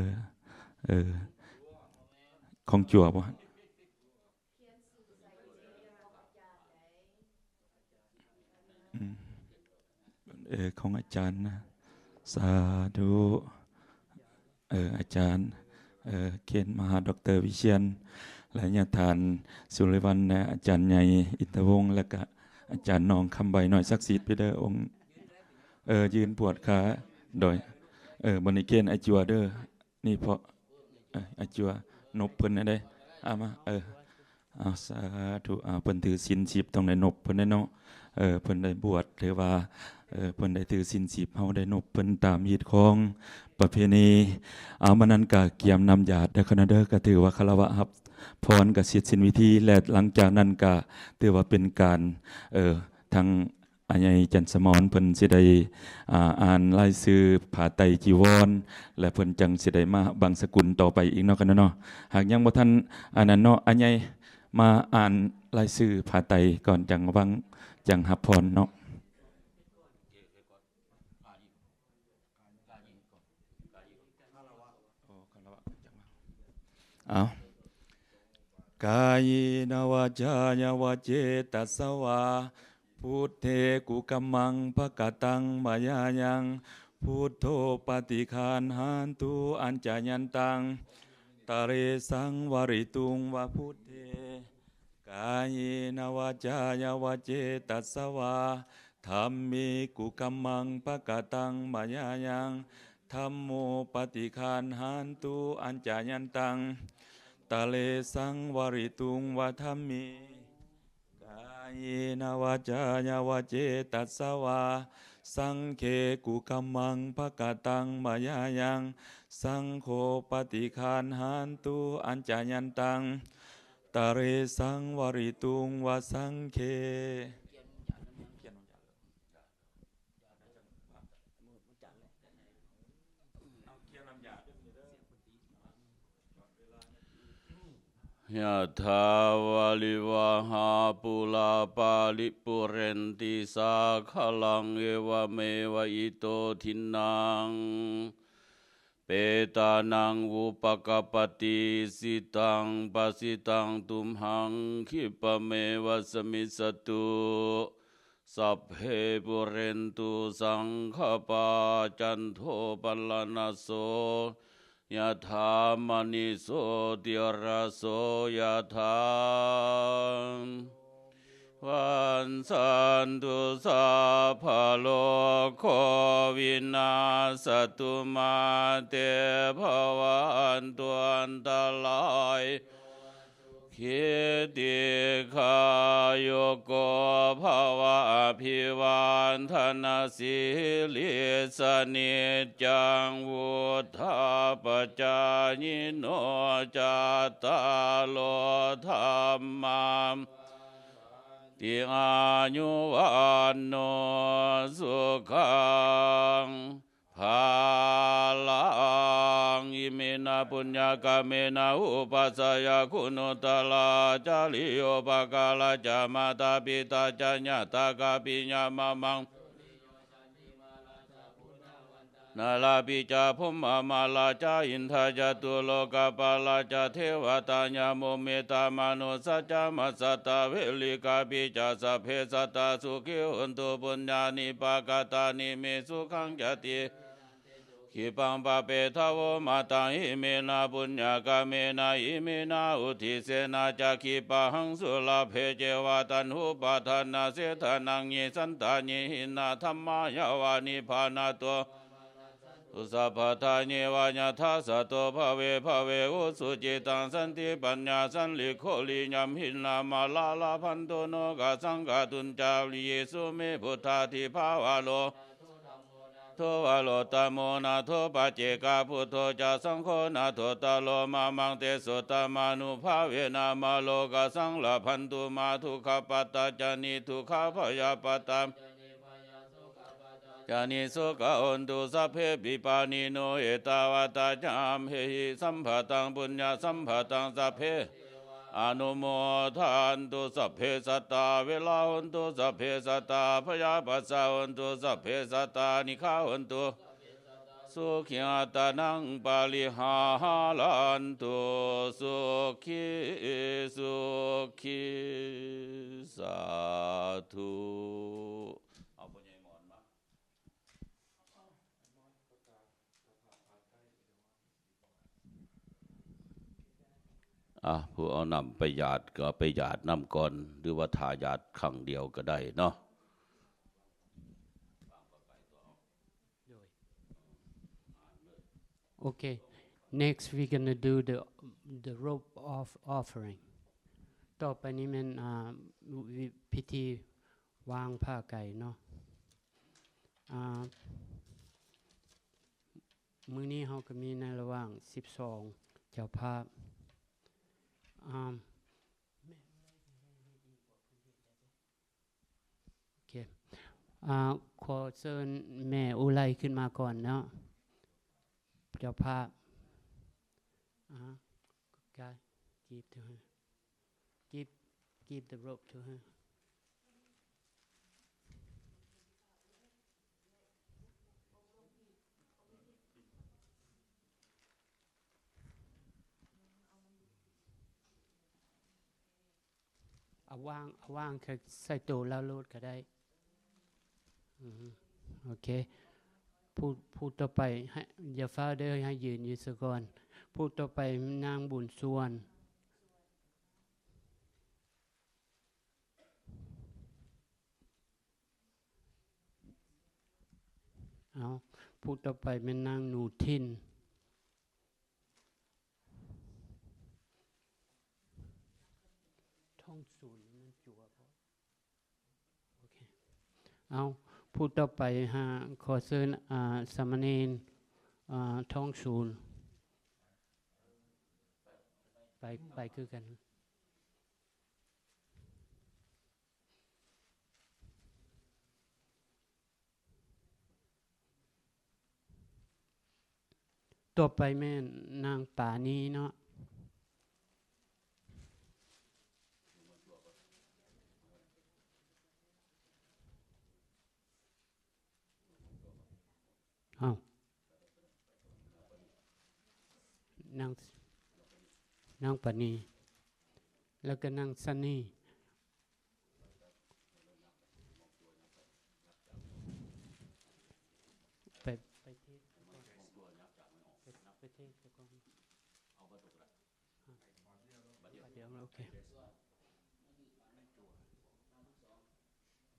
เออ ของจั่วบ่ อืม เออ ของอาจารย์นะ สาธุ เออ อาจารย์ เออ เคนมาหาดอกเตอร์วิเชียร และญาติทานสุริวัลย์นะ อาจารย์ใหญ่อินทวงศ์ และก็อาจารย์น้องคำใบน้อย ศักดิ์สิทธิ์ไปเด้อองค์ เออ ยืนปวดขา โดย เออ บัดนี้เคนไอ้จั่วเด้อ นี่เพาะ เอ้ย อาจั่วนบเพิ่นได้ เอามา เออ เอา สาธุ เอา เพิ่นถือศีลสิบ ต้องได้นบเพิ่นได้เนาะ เออ เพิ่นได้บวช ถือว่า เออ เพิ่นได้ถือศีลสิบ เฮาได้นบเพิ่นตามฮีตของประเพณี เอา มานั้นก็เกียมน้ำหยาดเด้อ คณะเด้อ ก็ถือว่าคารวะรับพร ก็เสร็จสิ้นพิธี และหลังจากนั้นก็ถือว่าเป็นการ เออ ทาง อาใหญ่จันทร์สมรเพิ่นสิได้ อ่า อ่านรายชื่อผ้าไตรจีวร และเพิ่นจั่งสิได้มาบังสกุลต่อไปอีกเนาะ กันเนาะ หากยังบ่ทันอันนั้นเนาะ อาใหญ่มาอ่านรายชื่อผ้าไตรก่อน จั่งวัง จั่งรับพรเนาะ เอา กายเน วาจา ยาวะเจตสะวา พุทเท กุกัมมัง ภะคะตัง มะยายัง พุทโธ ปะฏิคันหันตุ อัญจายันตัง ตะเรสัง วะริตุง วะ พุทเท กายเน วาจา ยาวะเจตสะวา ธัมเม กุกัมมัง ภะคะตัง มะยายัง ธัมโม ปะฏิคันหันตุ อัญจายันตัง ตะเรสัง วะริตุง วะ ธัมเม กายเน วาจา ยาวะเจตสะวา สังเค กุกัมมัง ภะคะตัง มะยายัง สังโฆ ปะฏิคันหันตุ อัญจายันตัง ตะเรสัง วะริตุง วะ สังเค ยะถา วาริวะหา ปูรา ปาริปูเรนติ สาคะลัง เอวะเมวะ อิโต ทินนัง เป Ettānaṃ upakappati. Icchitaṃ patthitaṃ tumhaṃ khippameva samijjhatu. Sabbe pūrentu saṅkappā, cando paṇṇaraso yathā, maṇi jotiraso yathā. Vassatu sabbarogo vinassatu, mā te bhavatvantarāyo, sukhī dīghāyuko bhava. Abhivādanasīlissa niccaṃ vuḍḍhāpacāyino, cattāro dhammā āyu vaṇṇo sukhaṃ balaṃ. Iminā puññakammena upajjhāyā guṇuttarā ācariyūpakārā ca mātā pitā ca ñātakā piyā mamaṃ, narāpi ca brahmamārā ca indā ca catulokapālā ca devatā, yamo mittā manussā ca majjhattā verikāpi ca, sabbe sattā sukhī hontu puññāni pakatāni me sukhañca tividhaṃ dentu, khippaṃ pāpetha vomataṃ. Iminā puññakammena iminā uddisena ca khippāhaṃ sulabhe ceva taṇhupādānachedanaṃ, ye santāne hīnā dhammā yāva nibbānato pamāṇaṃ, nassantu sabbadā yeva yattha jāto bhave bhave ujucittaṃ santipaññā sallīkho viriyamhinā mārā labhantu nokāsaṃ kātuñca. Ādiyesu me buddhādhipavaro nātho varuttamo, nātho paccekabuddho ca saṅgho nāthottaro mamaṃ, tesottamānubhāvena mārokāsaṃ labhantu mā. Dukkhappattā ca niddukkhā bhayappattā ca nissokā hontu sabbepi pāṇino. Ettāvatā ca amhehi sambhataṃ puññasampadaṃ sabbe anumodantu. Sabbe sattā averā hontu, sabbe sattā abyāpajjhā hontu, sabbe sattā anīghā hontu, sukhī attānaṃ pariharantu. Sukhī sukhī. Sādhu. อ่ะ ผู้เอาน้ำไปหยาดก็ไปหยาดน้ำก่อน หรือว่าถ้าหยาดครั้งเดียวก็ได้เนาะ Okay. Next, we're gonna do the the robe of offering. ต่อไปนี้แม่น อ่า วิ- พิธีวางผ้าไตรเนาะ อ่า มื้อนี้เฮาก็มีในระหว่าง สิบสอง เจ้าภาพ อ่า โอเค อ่า ขอเชิญแม่อุไรขึ้นมาก่อนเนาะ เจ้าภาพ อ่า guy, give to her. Give, give the robe to her. เอาวาง เอาวางใส่โต๊ะลาวโลดก็ได้ อืม โอเค ผู้- ผู้ต่อไปให้ อย่าฟ้าวเด้อ ให้ยืนอยู่ซะก่อน ผู้ต่อไปนางบุญส่วน เอา ผู้ต่อไปแม่นนางหนูทิน ท้องสูนนี่มันจั่วบ่ โอเค เอา ผู้ต่อไปฮะ ขอเชิญ อ่า สามเณร อ่า ท้องสูน ไป ไปคือกัน ต่อไปแม่นนางปานีเนาะ เอ้า นาง นางปณี แล้วก็นางซันนี่ ไป ไปเทศก่อน ไป ไปเทศก่อน เดี๋ยว โอเค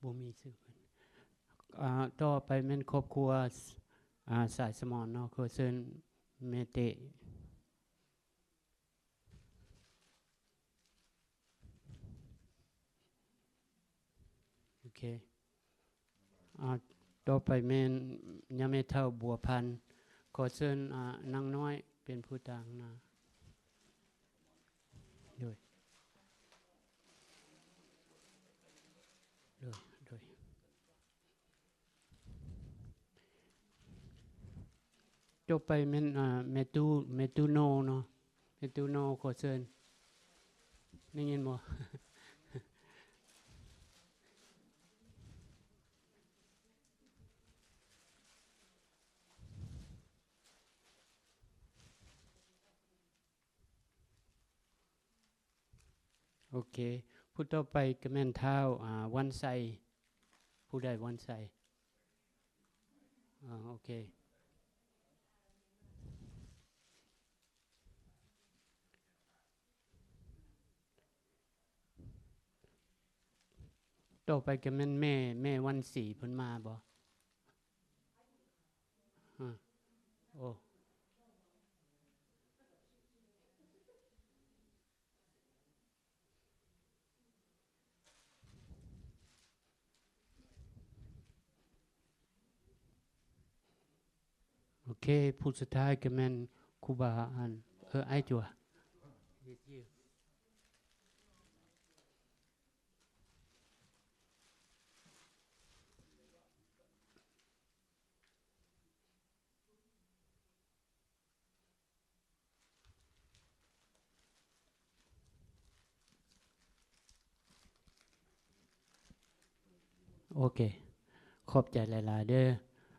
บ่มีชื่อเพิ่น อ่า ต่อไปแม่นครอบครัว อ่า สายสมรเนาะ ขอเชิญแม่เต้ โอเค อ่า ต่อไปแม่นย่าแม่เฒ่าบัวพันธุ์ ขอเชิญ อ่า นางน้อยเป็นผู้ตางหน้า โดย โดย โดย ต่อไปแม่น อ่า แม่ตู้ แม่ตู้โนเนาะ แม่ตู้โน ขอเชิญ ได้ยินบ่ โอเค ผู้ต่อไปก็แม่นท้าว อ่า วันไซ ผู้ใดวันไซ อ่า โอเค ต่อไปก็แม่นแม่ แม่วันศรีเพิ่นมาบ่ อ่า โอ้ โอเค ผู้สุดท้ายก็แม่นครูบาอัน เออ ไอ้จั่ว โอเค ขอบใจหลายๆ เด้อ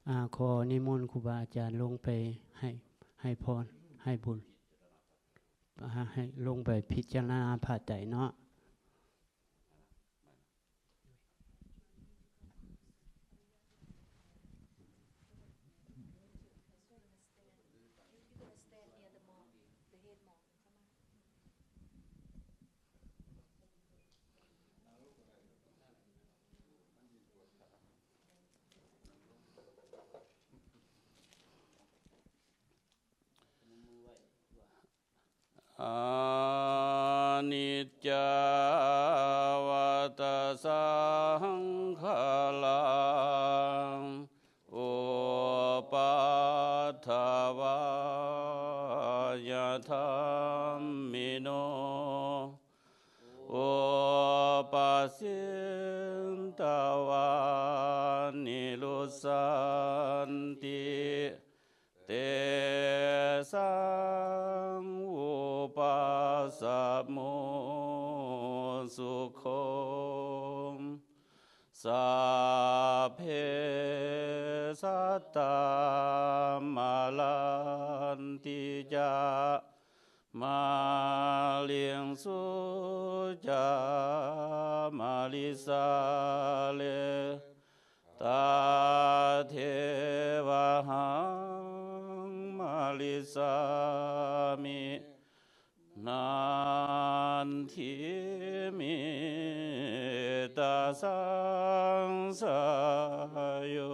อ่า ขอนิมนต์ครูบาอาจารย์ลงไปให้ ให้พร ให้บุญ อ่า ให้ลงไปพิจารณาผ้าไตรเนาะ Aniccā vata saṅkhārā, uppādavayadhammino, uppajjitvā nirujjhanti, tesaṃ vūpasamo sukho. Sabbe sattā maranti ca, mariṃsu ca marissare, tathevāhaṃ marissāmi, natthi me tassa saṃsayo.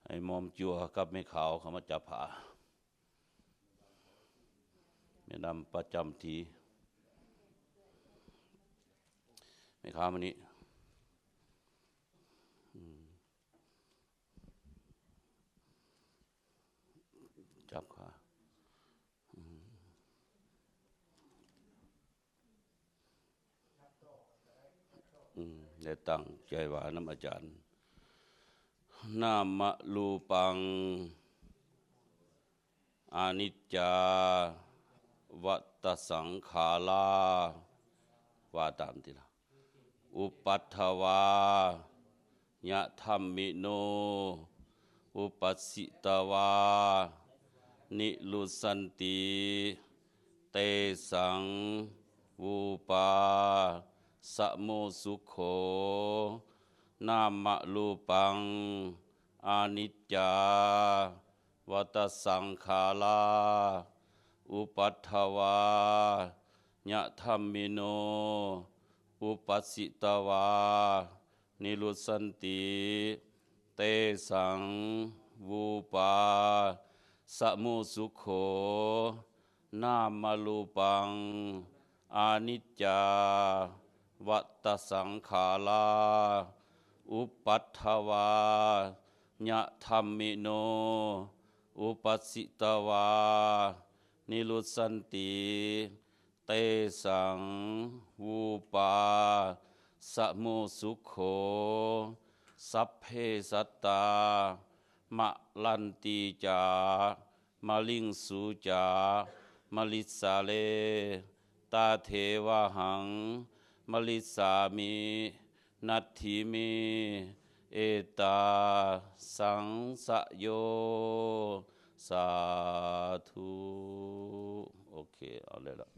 ให้หม่อมจั่วกับแม่ขาวเข้ามาจับผ้า แม่นำประจำที่ แม่ขาวมานี่ อืม จับขา อืม อืม ได้ตั้งใจว่านำอาจารย์ Nāma rūpaṃ aniccā vata saṅkhārā ว่าตามทีละ uppādavayadhammino, uppajjitvā nirujjhanti, tesaṃ rūpasamo sukho, nāmarūpaṃ aniccā, vata saṅkhārā, uppādavayadhammino, uppajjitvā nirujjhanti, tesaṃ rūpasamo sukho, nāmarūpaṃ aniccā, vata saṅkhārā, uppādavayadhammino, uppajjitvā nirujjhanti, tesaṃ rūpasamo sukho. Sabbe sattā maranti ca, mariṃsu ca marissare, tathevāhaṃ marissāmi, natthi me ettha saṃsayo. Sādhu. โอเค เอาเลยละ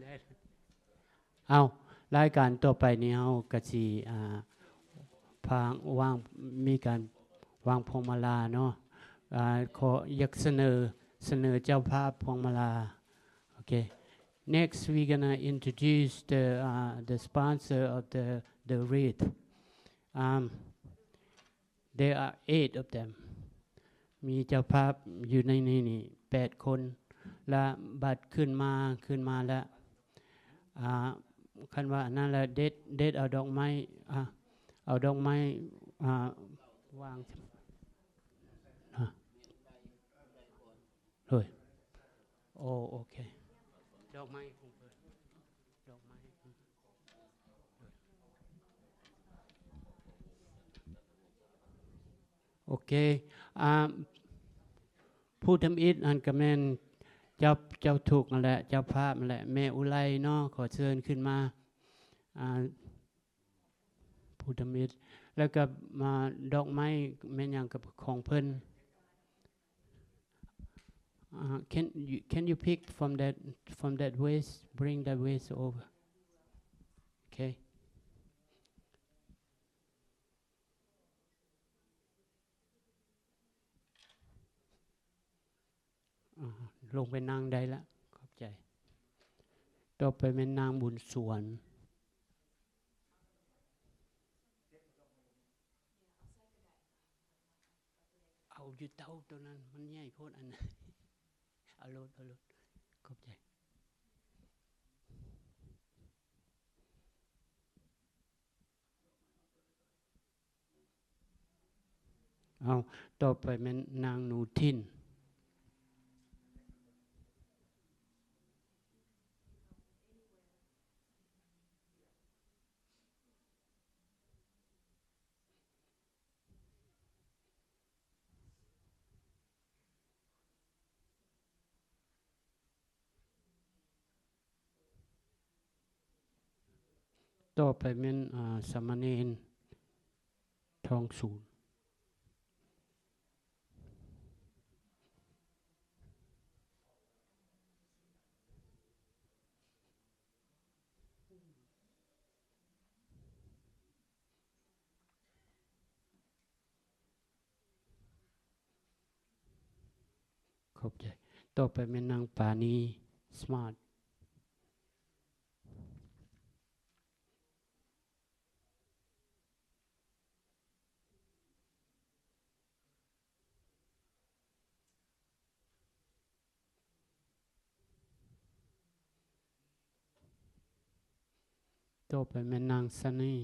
ได้ เอ้า รายการต่อไปนี้เฮาก็สิ อ่า พางวาง มีการวางพวงมาลาเนาะ อ่า ขออยากเสนอ เสนอเจ้าภาพพวงมาลา โอเค Next, we're gonna introduce the, uh, the sponsor of the, the wreath. Um, there are eight of them. มีเจ้าภาพอยู่ในนี้นี่แปดคน และบัดขึ้นมา ขึ้นมาแล้ว อ่า คันว่าอันนั้นแล้ว เด็ด เด็ดเอาดอกไม้ อ่า เอาดอกไม้ อ่า วาง อ่า โดย โอ้ โอเค ดอกไม้ของเพิ่น ดอกไม้ของเพิ่น โอเค อ่า ผู้ทำอิฐอันก็แม่นเจ้า เจ้าทุกข์นั่นแหละ เจ้าภาพนั่นแหละ แม่อุไรเนาะ ขอเชิญขึ้นมา อ่า ผู้ทำอิฐ แล้วก็มาดอกไม้แม่นหยังกับของเพิ่น Uh, can you, can you pick from that, from that vase? Bring that vase over. Okay. อ่า ลงไปนั่งได้ละ ขอบใจ ต่อไปแม่นนางบุญสวน เอาอยู่เตาตัวนั้น มันใหญ่โพดอันนั้น เอาโลด เอาโลด ขอบใจ เอา ต่อไปแม่นนางหนูถิ่น ต่อไปแม่น อ่า สามเณรทองศูนย์. ຂອບໃຈ. ຕໍ່ໄປແມ່ນນາງ ປານີ ສະມາດ. ຕໍ່ໄປແມ່ນນາງ ຊະນີ.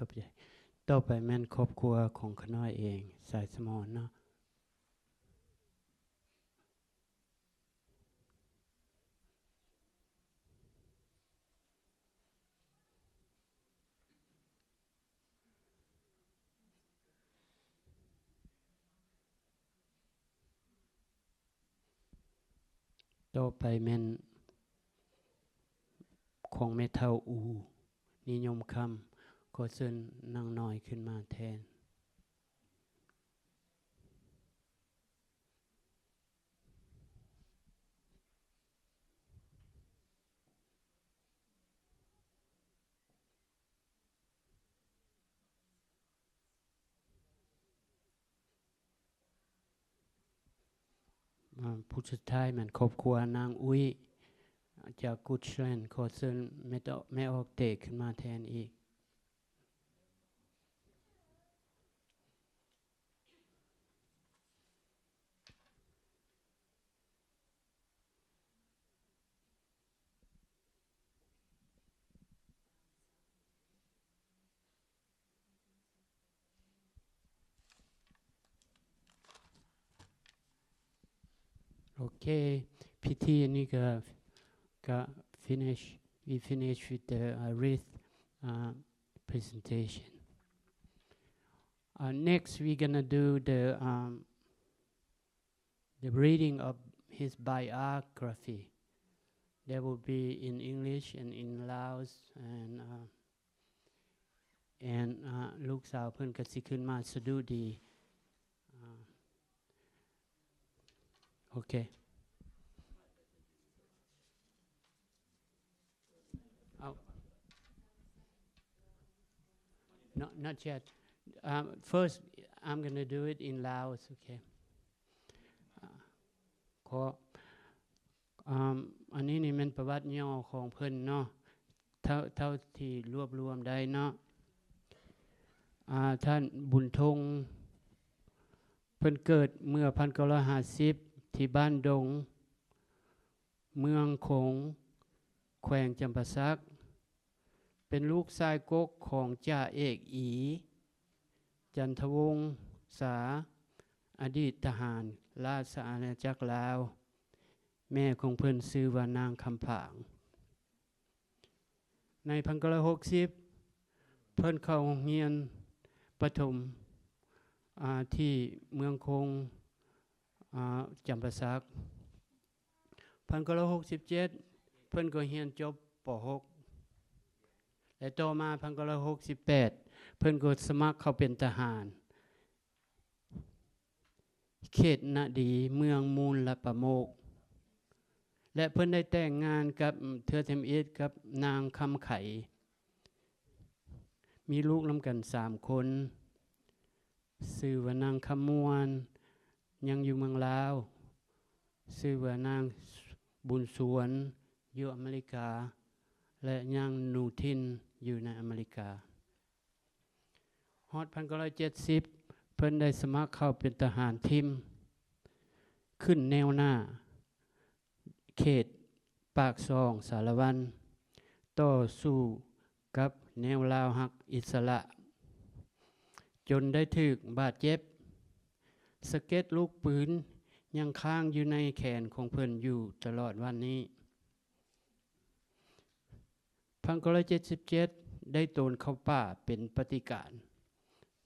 ຂອບໃຈ. ຕໍ່ໄປແມ່ນຄອບຄົວຂອງຂ້ານ້ອຍເອງ ສາຍສະໝອນເນາະ. ຕໍ່ໄປແມ່ນຂອງແມ່ເຖົ້າອູ ນິຍົມຄຳ. ຂໍເຊີນນາງນ້ອຍຂຶ້ນມາແທນ. ອາ ຜູ້ສຸດທ້າຍແມ່ນຄອບຄົວນາງອຸ້ຍຈາກ Goochland. ຂໍເຊີນແມ່ຕ- ແມ່ອອກເຕະຂຶ້ນມາແທນອີກ. ໂອເຄ ພິທີນີ້ກໍ ກໍ finish, we finish with the, uh, wreath, uh, presentation. Uh, next, we're gonna do the, um, the reading of his biography. That will be in English and in Laos, and, uh, and, uh, ລູກສາວເພິ່ນກໍຊິຂຶ້ນມາສະດຸດີ. Uh, okay. Oh. No, not yet. Um, first, I'm gonna do it in Laos, okay? Uh, ຂໍ ອ່າ ອັນນີ້ນີ້ແມ່ນປະຫວັດຫຍໍ້ຂອງເພິ່ນເນາະ ເທົ່າ ເທົ່າທີ່ລວບລວມໄດ້ເນາະ. ອ່າ ທ່ານບຸນທົງ ເພິ່ນເກີດເມື່ອພັນເກົ້າຮ້ອຍຫ້າສິບ ທີ່ບ້ານດົງ ເມືອງຄົງ ແຂວງຈຳປາສັກ. ເປັນລູກຊາຍກົກຂອງຈ່າເອກ ອີ ຈັນທະວົງສາ ອະດີດທະຫານລາຊະອານາຈັກລາວ. ແມ່ຂອງເພິ່ນຊື່ວ່ານາງຄຳຜາງ. ໃນພັນເກົ້າຮ້ອຍຫົກສິບ ເພິ່ນເຂົ້າໂຮງຮຽນປະຖົມ ອາ ທີ່ເມືອງຄົງ ອາ ຈຳປາສັກ. ພັນເກົ້າຮ້ອຍຫົກສິບເຈັດ ເພິ່ນກໍຮຽນຈົບ ປໍຫົກ ແລະ ຕໍ່ມາ ພັນເກົ້າຮ້ອຍຫົກສິບແປດ ເພິ່ນກໍສະໝັກເຂົ້າເປັນທະຫານ ເຂດນະດີ ເມືອງມູນລະປະໂມກ ແລະ ເພິ່ນໄດ້ແຕ່ງງານກັບ ເທື່ອທຳອິດກັບນາງຄຳໄຂ ມີລູກນຳກັນສາມຄົນ. ຊື່ວ່ານາງຄຳມ່ວນ ຍັງຢູ່ເມືອງລາວ, ຊື່ວ່ານາງບຸນສວນ ຢູ່ອາເມລິກາ ແລະ ນາງໜູທິນ ຢູ່ໃນອາເມລິກາ. ຮອດພັນເກົ້າຮ້ອຍເຈັດສິບ ເພິ່ນໄດ້ສະໝັກເຂົ້າເປັນທະຫານທິມ ຂຶ້ນແນວໜ້າ ເຂດປາກຊ່ອງ ສາລະວັນ ຕໍ່ສູ້ກັບແນວລາວຮັກອິດສະຫຼະ ຈົນໄດ້ຖືກບາດເຈັບ. ສະເກັດລູກປືນຍັງຄ້າງຢູ່ໃນແຂນຂອງເພິ່ນຢູ່ຕະຫຼອດວັນນີ້. ພັນເກົ້າຮ້ອຍເຈັດສິບເຈັດ ໄດ້ໂຕນເຂົ້າປ່າເປັນປະຕິການ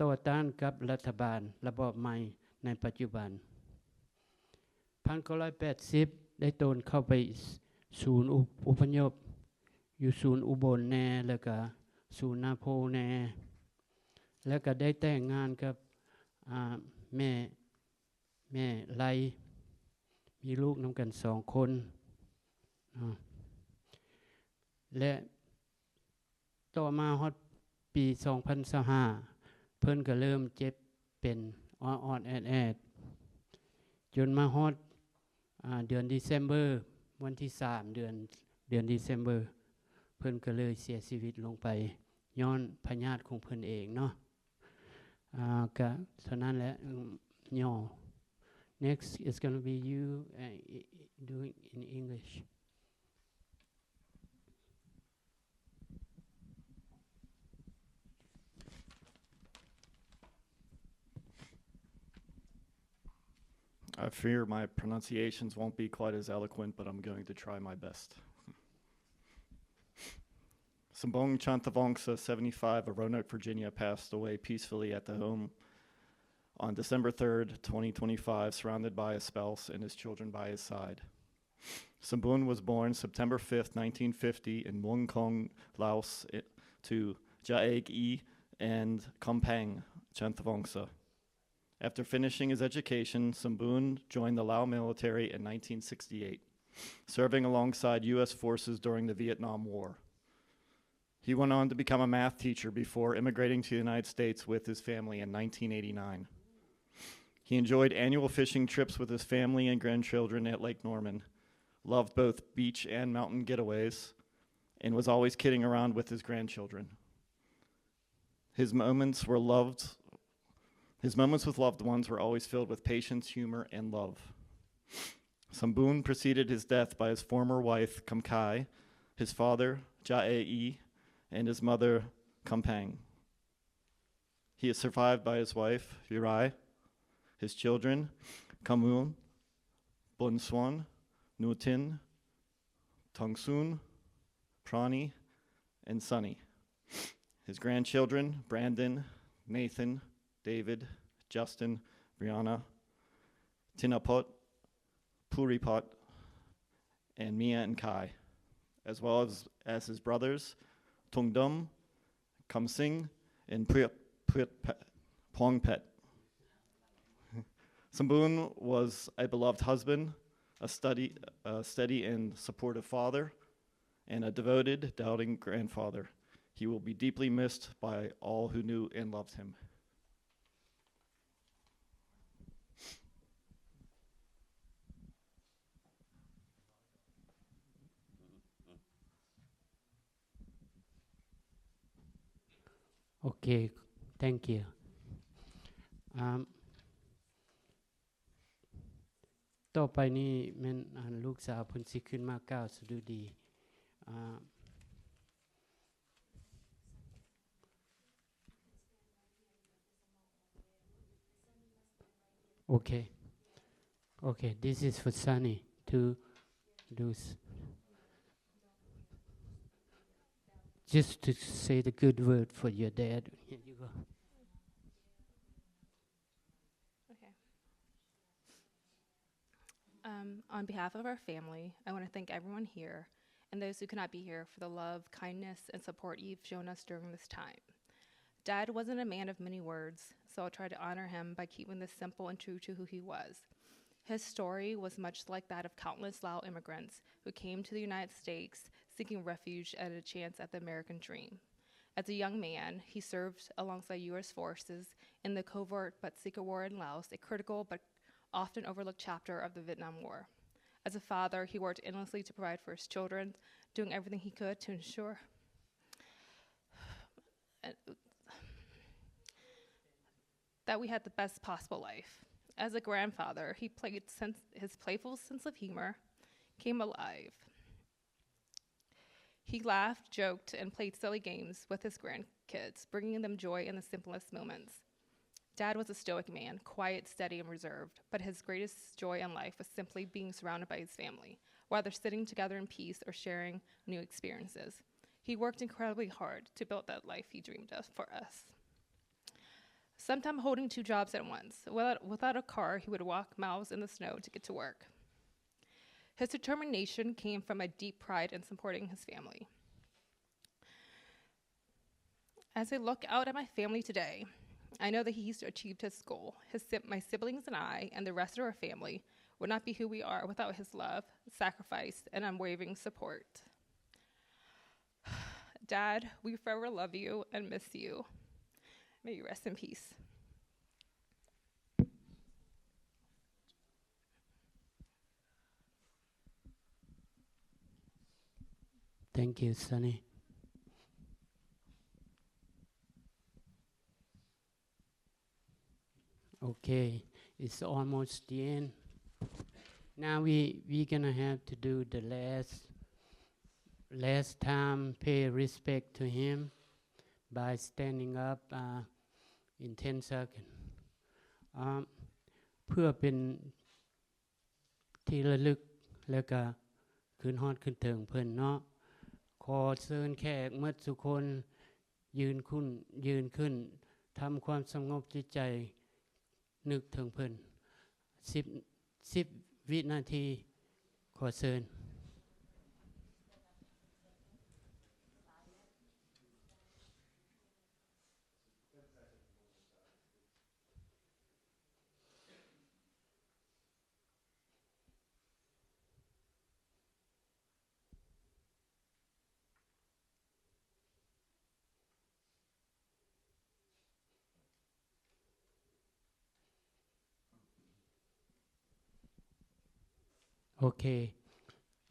ຕໍ່ຕ້ານກັບລັດຖະບານລະບອບໃໝ່ໃນປັດຈຸບັນ. ພັນເກົ້າຮ້ອຍແປດສິບ ໄດ້ໂຕນເຂົ້າໄປສູນອຸ ອົບພະຍົບ ຢູ່ສູນອຸບົນແດ່ ແລ້ວກະສູນນາໂພແດ່ ແລ້ວກະໄດ້ແຕ່ງງານກັບ ອາ ແມ່ แม่ไล มีลูกนำกันสองคนเนาะ และต่อมาฮอดปีสองพันซาวห้า เพิ่นก็เริ่มเจ็บเป็นออดๆแอดๆ จนมาฮอด อ่า เดือน December วันที่สาม เดือน เดือน December เพิ่นก็เลยเสียชีวิตลงไป ย้อนพยาธิของเพิ่นเองเนาะ อ่า ก็เท่านั้นแหละ อืม ย่อ Next is gonna be you, uh, i- i- doing in English. I fear my pronunciations won't be quite as eloquent, but I'm going to try my best. Sambung Chantavongsa, seventy-five, of Roanoke, Virginia, passed away peacefully at the home on December third, twenty twenty-five, surrounded by his spouse and his children by his side. Sambun was born September fifth, nineteen fifty, in Muangkong, Laos, i- to Jaeg I and Kompang Chantavongsa. After finishing his education, Sambun joined the Lao military in nineteen sixty-eight, serving alongside U S forces during the Vietnam War. He went on to become a math teacher before immigrating to the United States with his family in nineteen eighty-nine. He enjoyed annual fishing trips with his family and grandchildren at Lake Norman, loved both beach and mountain getaways, and was always kidding around with his grandchildren. His moments were loved. His moments with loved ones were always filled with patience, humor, and love. Sambun preceded his death by his former wife, Kamkai, his father, Jae-i, and his mother, Kampang. He is survived by his wife, Virai, his children, Kamun, Bonswan, Nutin, Tongsun, Prani, and Sunny. His grandchildren, Brandon, Nathan, David, Justin, Brianna, Tinapot, Puripot, and Mia and Kai, as well as, as his brothers, Tongdom, Kamsing, and Pui- Pui- Pe- Pongpet. Sambun was a beloved husband, a, study, a steady and supportive father, and a devoted, doubting grandfather. He will be deeply missed by all who knew and loved him. Okay, thank you. Um, ต่อไปนี้แม่นอันลูกสาวเพิ่นสิขึ้นมากล่าวสดุดี อ่า Okay. Okay, this is for Sunny to do s- just to say the good word for your dad. Here you go. Okay. Um, on behalf of our family, I want to thank everyone here and those who could not be here for the love, kindness, and support you've shown us during this time. Dad wasn't a man of many words, so I'll try to honor him by keeping this simple and true to who he was. His story was much like that of countless Lao immigrants who came to the United States seeking refuge and a chance at the American dream. As a young man, he served alongside U S forces in the covert but secret war in Laos, a critical but often overlooked chapter of the Vietnam War. As a father, he worked endlessly to provide for his children, doing everything he could to ensure that we had the best possible life. As a grandfather, he played sense, his playful sense of humor came alive. He laughed, joked, and played silly games with his grandkids, bringing them joy in the simplest moments. Dad was a stoic man, quiet, steady, and reserved, but his greatest joy in life was simply being surrounded by his family, whether sitting together in peace or sharing new experiences. He worked incredibly hard to build that life he dreamed of for us. Sometimes holding two jobs at once. Without, without a car, he would walk miles in the snow to get to work. His determination came from a deep pride in supporting his family. As I look out at my family today, I know that he's achieved his goal. His si-, my siblings and I and the rest of our family would not be who we are without his love, sacrifice, and unwavering support. Dad, we forever love you and miss you. May you rest in peace. Thank you, Sunny. Okay, it's almost the end. Now we, we're gonna have to do the last, last time pay respect to him by standing up, uh, in ten seconds. Um, เพื่อเป็น ที่ระลึก แล้วก็คืนฮอดคืนเถิงเพิ่นเนาะ ขอเชิญแขกหมดทุกคนยืนขึ้น ยืนขึ้น ทำความสงบจิตใจ นึกถึงเพิ่น สิบ สิบ วินาที ขอเชิญ โอเค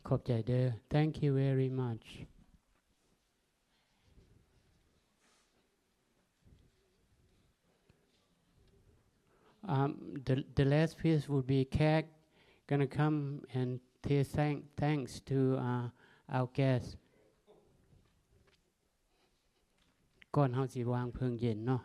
ขอบใจเด้อ Thank you very much. Um, the, the last piece would be แขก gonna come and say thank, thanks to, uh, our guests. ก่อนเฮาสิวางเพลิงเย็นเนาะ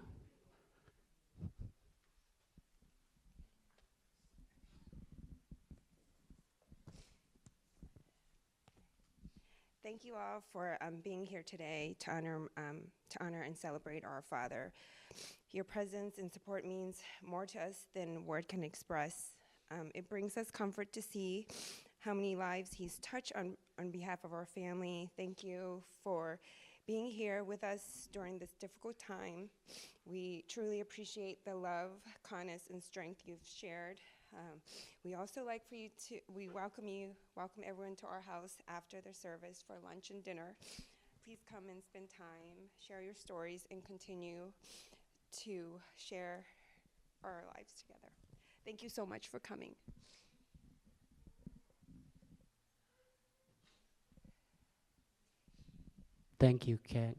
Thank you all for, um, being here today to honor, um, to honor and celebrate our father. Your presence and support means more to us than word can express. Um, it brings us comfort to see how many lives he's touched on, on behalf of our family. Thank you for being here with us during this difficult time. We truly appreciate the love, kindness, and strength you've shared. Um, we also like for you to, we welcome you, welcome everyone to our house after the service for lunch and dinner. Please come and spend time, share your stories, and continue to share our lives together. Thank you so much for coming. Thank you, Kat.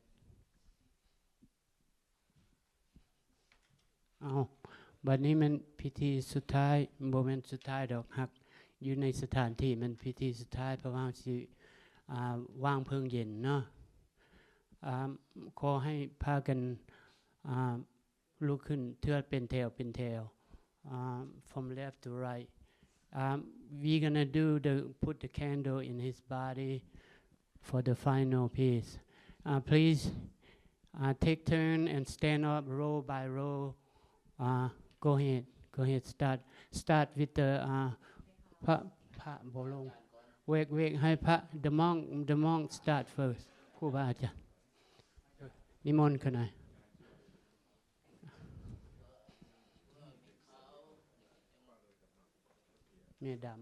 เอา บัดนี้แม่นพิธีสุดท้าย บ่แม่นสุดท้ายดอก หากอยู่ในสถานที่แม่นพิธีสุดท้าย เพราะว่าเฮาสิ อ่า วางเพลิงเย็นเนาะ อ่า ขอให้พากัน อ่า ลุกขึ้นเทื่อเป็นแถวเป็นแถว อ่า from left to right. Um, we're gonna do the, put the candle in his body for the final piece. Uh, please, uh, take turn and stand up row by row. Uh, go ahead, go ahead, start, start with the, uh, พระ พระบ่ลง wait, wait, ให้พระ the monk, the monk start first. ครูบาอาจารย์ นิมนต์ขึ้นหน่อย แม่ดำ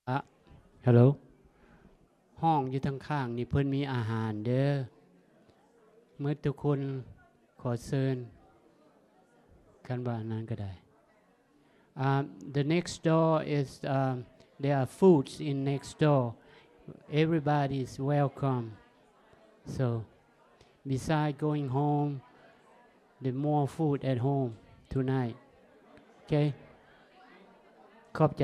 อ่ะ ฮัลโหล ห้องอยู่ทางข้างนี่เพิ่นมีอาหารเด้อ หมดทุกคน ขอเชิญ คันว่าอันนั้นก็ได้ Um, the next door is, um, there are foods in next door. Everybody is welcome. So, beside going home, the more food at home tonight. Okay? ขอบใจ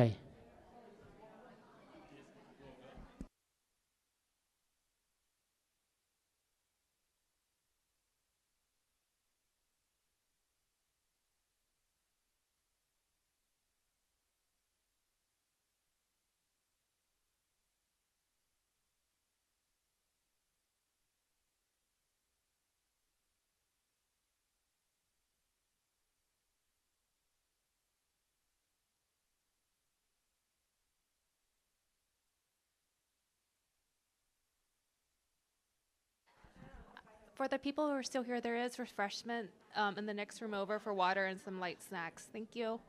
For the people who are still here, there is refreshment, um, in the next room over for water and some light snacks. Thank you.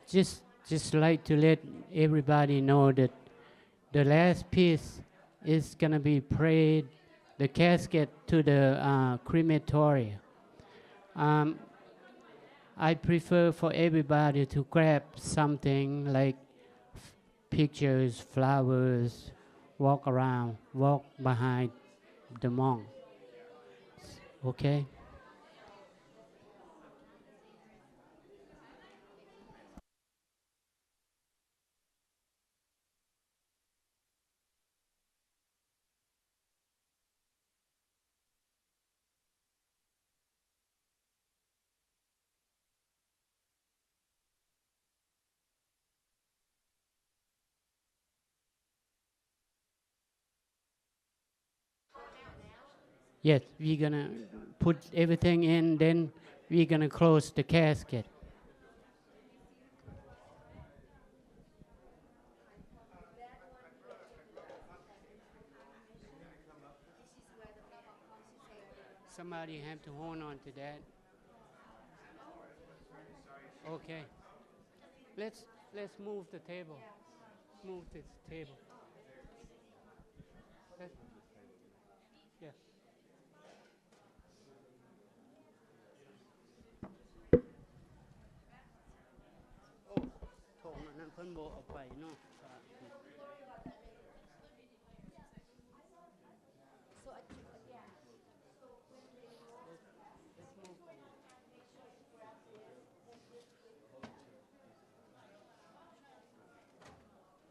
Just, just like to let everybody know that the last piece is gonna be prayed, the casket to the, uh, crematory. Um, I prefer for everybody to grab something like pictures, flowers, walk around, walk behind the monk. Okay? Yes, we're gonna put everything in, then we're gonna close the casket. Somebody have to hold on to that. Okay. Let's, let's move the table. Move this table. Let's, yeah. โอ้ ถงอันนั้นเพิ่นบ่เอาไปเนาะ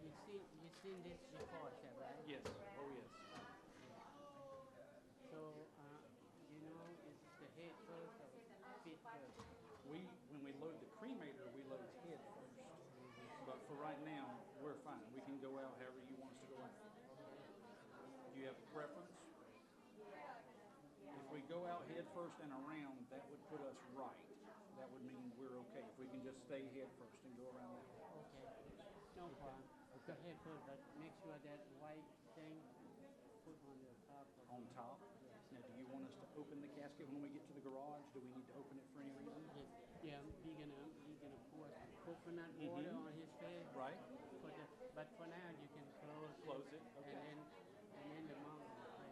You've seen, you've seen this before, is that right? Yes. Oh, yes. So, uh, you know, is it the head first or feet first? We, when we load the cremator, we load head first. But for right now, we're fine. We can go out however you want us to go out. Do you have a preference? If we go out head first and around, that would put us right. That would mean we're okay. If we can just stay head first and go around that way. Okay. No problem. Go ahead first, but make sure that white thing put on the top of On the top? Yes. Now, do you want us to open the casket when we get to the garage? Do we need to open it for any reason? Yes. Yeah, we're gonna, we're gonna pour some coconut water Mm-hmm. on his face. Right. For the, but for now, you can close it. Close it, okay. And then, and then the monk will pray.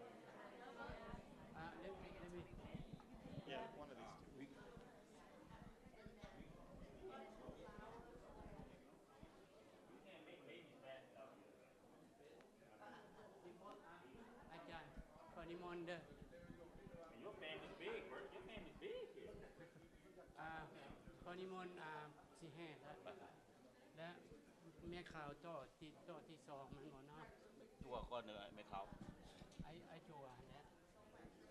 Uh, let me, let me. Yeah, one of these two. We อาจารย์ ขอนิมนต์เด้อ Your family's big, bro. Your family's big here. อ่า ขอนิมนต์ อ่า สิแห่แล้ว และแม่ขาวต่อที่ ต่อที่สองมันบ่เนาะ จั่วก่อนเด้อ แม่ขาว ไอ้ ไอ้จั่วเนี่ย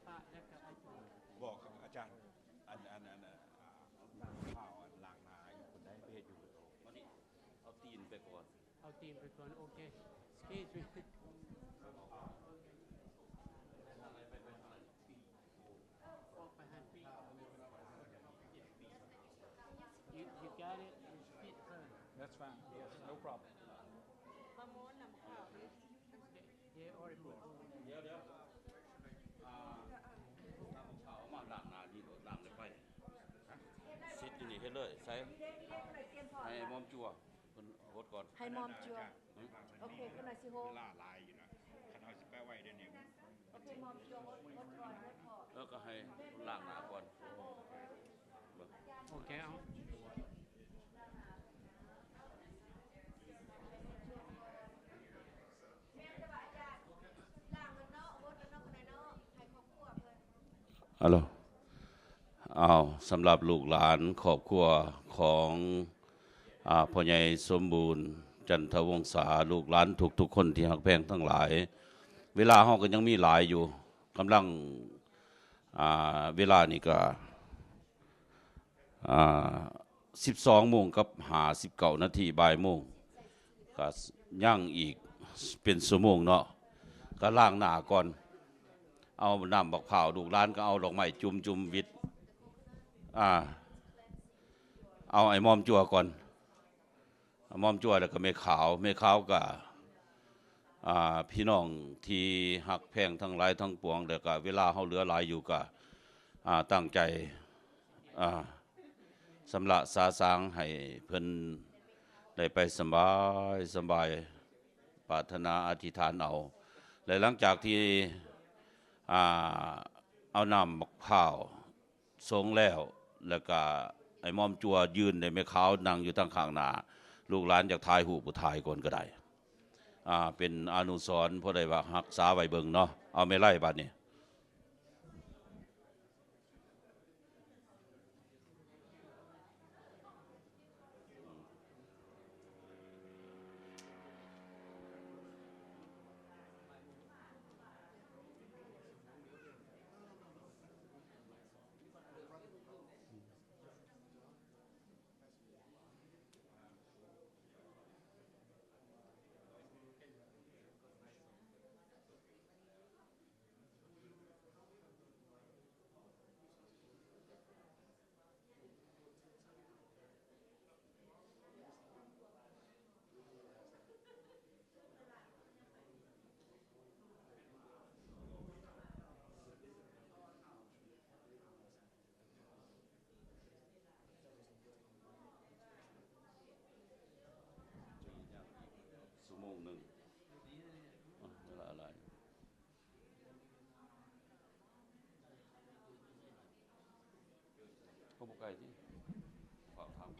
พระแล้วก็ไอ้จั่ว บอกครับอาจารย์ อัน อัน อัน อ่า ข่าวอันล้างหน้าอยู่คนใดไปเฮ็ดอยู่ วันนี้เอาตีนไปก่อน เอาตีนไปก่อน โอเค Excuse me. ออกไปหัน Fine. Yes, no problem. มะม่วงน้ำขาวนี่ Yeah, or it will. เดี๋ยวเดี๋ยวอ่าน้ำมะพร้าวมาล้างหน้านี่โลด ล้างเลยไปเช็ดอยู่นี่เฮ็ดเลยใส่ให้มอมจั่วเพิ่นหดก่อน ให้มอมจั่ว โอเคก็หน่อยสิโฮ เวลาหลายอยู่นะคันเอาสิไปไว้เดี๋ยวนี้ โอเคมอมจั่วหดหดก่อนหดพอ แล้วก็ให้ล้างหน้าก่อนเบิ่ง Okay. I'll- ล้างมันเนาะหดมันเนาะคนไหนเนาะให้ครอบครัวเพิ่น ฮัลโหลเอาสำหรับลูกหลานครอบครัวของอ่าพ่อใหญ่สมบูรณ์ จันทวงศา ลูกหลานทุกๆคนที่ฮักแพงทั้งหลาย เวลาเฮาก็ยังมีหลายอยู่กำลังอ่าเวลานี่ก็อ่าสิบสองโมงกับห้าสิบเก้านาที บ่ายโมง ก็ยังอีกเป็นชั่วโมงเนาะ ก็ล้างหน้าก่อน เอาน้ำบักพร้าว ลูกหลานก็เอาดอกไม้จุ่มจุ่มวิดอ่า เอาไอ้มอมจั่วก่อน มอมจั่วแล้วก็แม่ขาว แม่ขาวก็อ่าพี่น้องที่ฮักแพงทั้งหลายทั้งปวง แล้วก็เวลาเฮาเหลือหลายอยู่ก็อ่าตั้งใจอ่า สำระสาสางให้เพิ่นได้ไปสำบายสำบาย ปรารถนาอธิษฐานเอา และหลังจากที่อ่าเอาน้ำบักพร้าวสรงแล้ว แล้วก็ไอ้มอมจั่วยื่นให้แม่ขาวนั่งอยู่ทางข้างหน้า ลูกหลานอยากถ่ายรูปก็ถ่ายก่อนก็ได้อ่าเป็นอนุสรณ์ผู้ใดว่าฮักษาไว้เบิ่งเนาะ เอาแม่ไล่บัดนี้ชั่วโมงหนึ่งอ่ะเวลาอะไรก็บ่ไกลที่ฝากทาง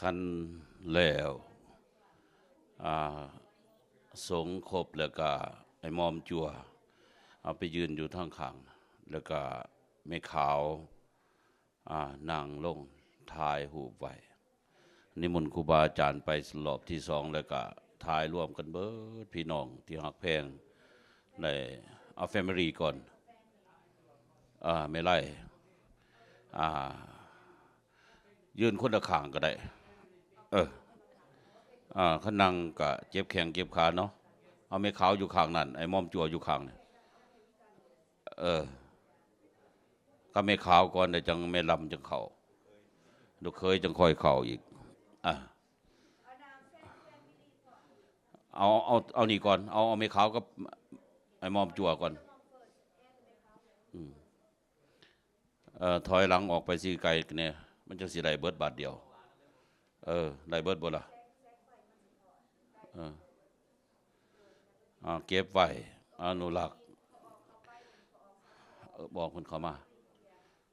คันแล้ว อ่า สงฆ์ครบแล้วก็ไอ้หม่อมจั่ว เอาไปยืนอยู่ทางข้าง แล้วก็แม่ขาว อ่า นั่งลงถ่ายรูปไว้ นิมนต์ครูบาอาจารย์ไปรอบที่สอง แล้วก็ถ่ายรวมกันเบิดพี่น้องที่ฮักแพง ได้เอาแฟมิลีก่อน อ่า แม่ไล่ อ่า ยืนคนละข้างก็ได้ เออ อ่า คันนั่งก็เจ็บแข้งเจ็บขาเนาะ เอาแม่ขาวอยู่ข้างนั้น ไอ้หม่อมจั่วอยู่ข้างนี้ เออ ก็แม่ขาวก่อน เดี๋ยวจังแม่ลำจังเข้า ลูกเขยจังค่อยเข้าอีก อ่ะ เอา เอา เอานี่ก่อน เอา เอาแม่ขาวกับไอ้หม่อมจั่วก่อน อืม เอ่อ ถอยหลังออกไปสิไกลเนี่ย มันจังสิได้เบิดบาทเดียว เออ ได้เบิดบ่ล่ะ เออ อ่า เก็บไว้ อนุรักษ์ เออ บอกเพิ่นเข้ามา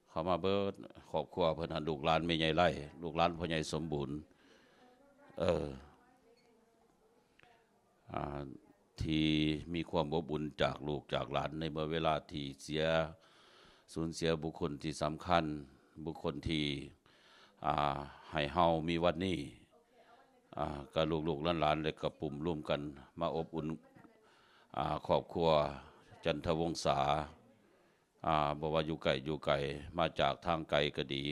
เข้ามาเบิดครอบครัวเพิ่นหั่น ลูกหลานแม่ใหญ่ไล่ ลูกหลานพ่อใหญ่สมบูรณ์ เออ อ่า ที่มีความอบอุ่นจากลูกจากหลาน ในเมื่อเวลาที่เสีย สูญเสียบุคคลที่สำคัญ บุคคลที่ อ่า ให้เฮามีวันนี้ อ่า ก็ลูกๆหลานๆ แล้วก็กลุ่มร่วมกันมาอบอุ่น อ่า ครอบครัวจันทวงศา อ่า บ่ว่าอยู่ใกล้อยู่ไกล มาจากทางไกลก็ดี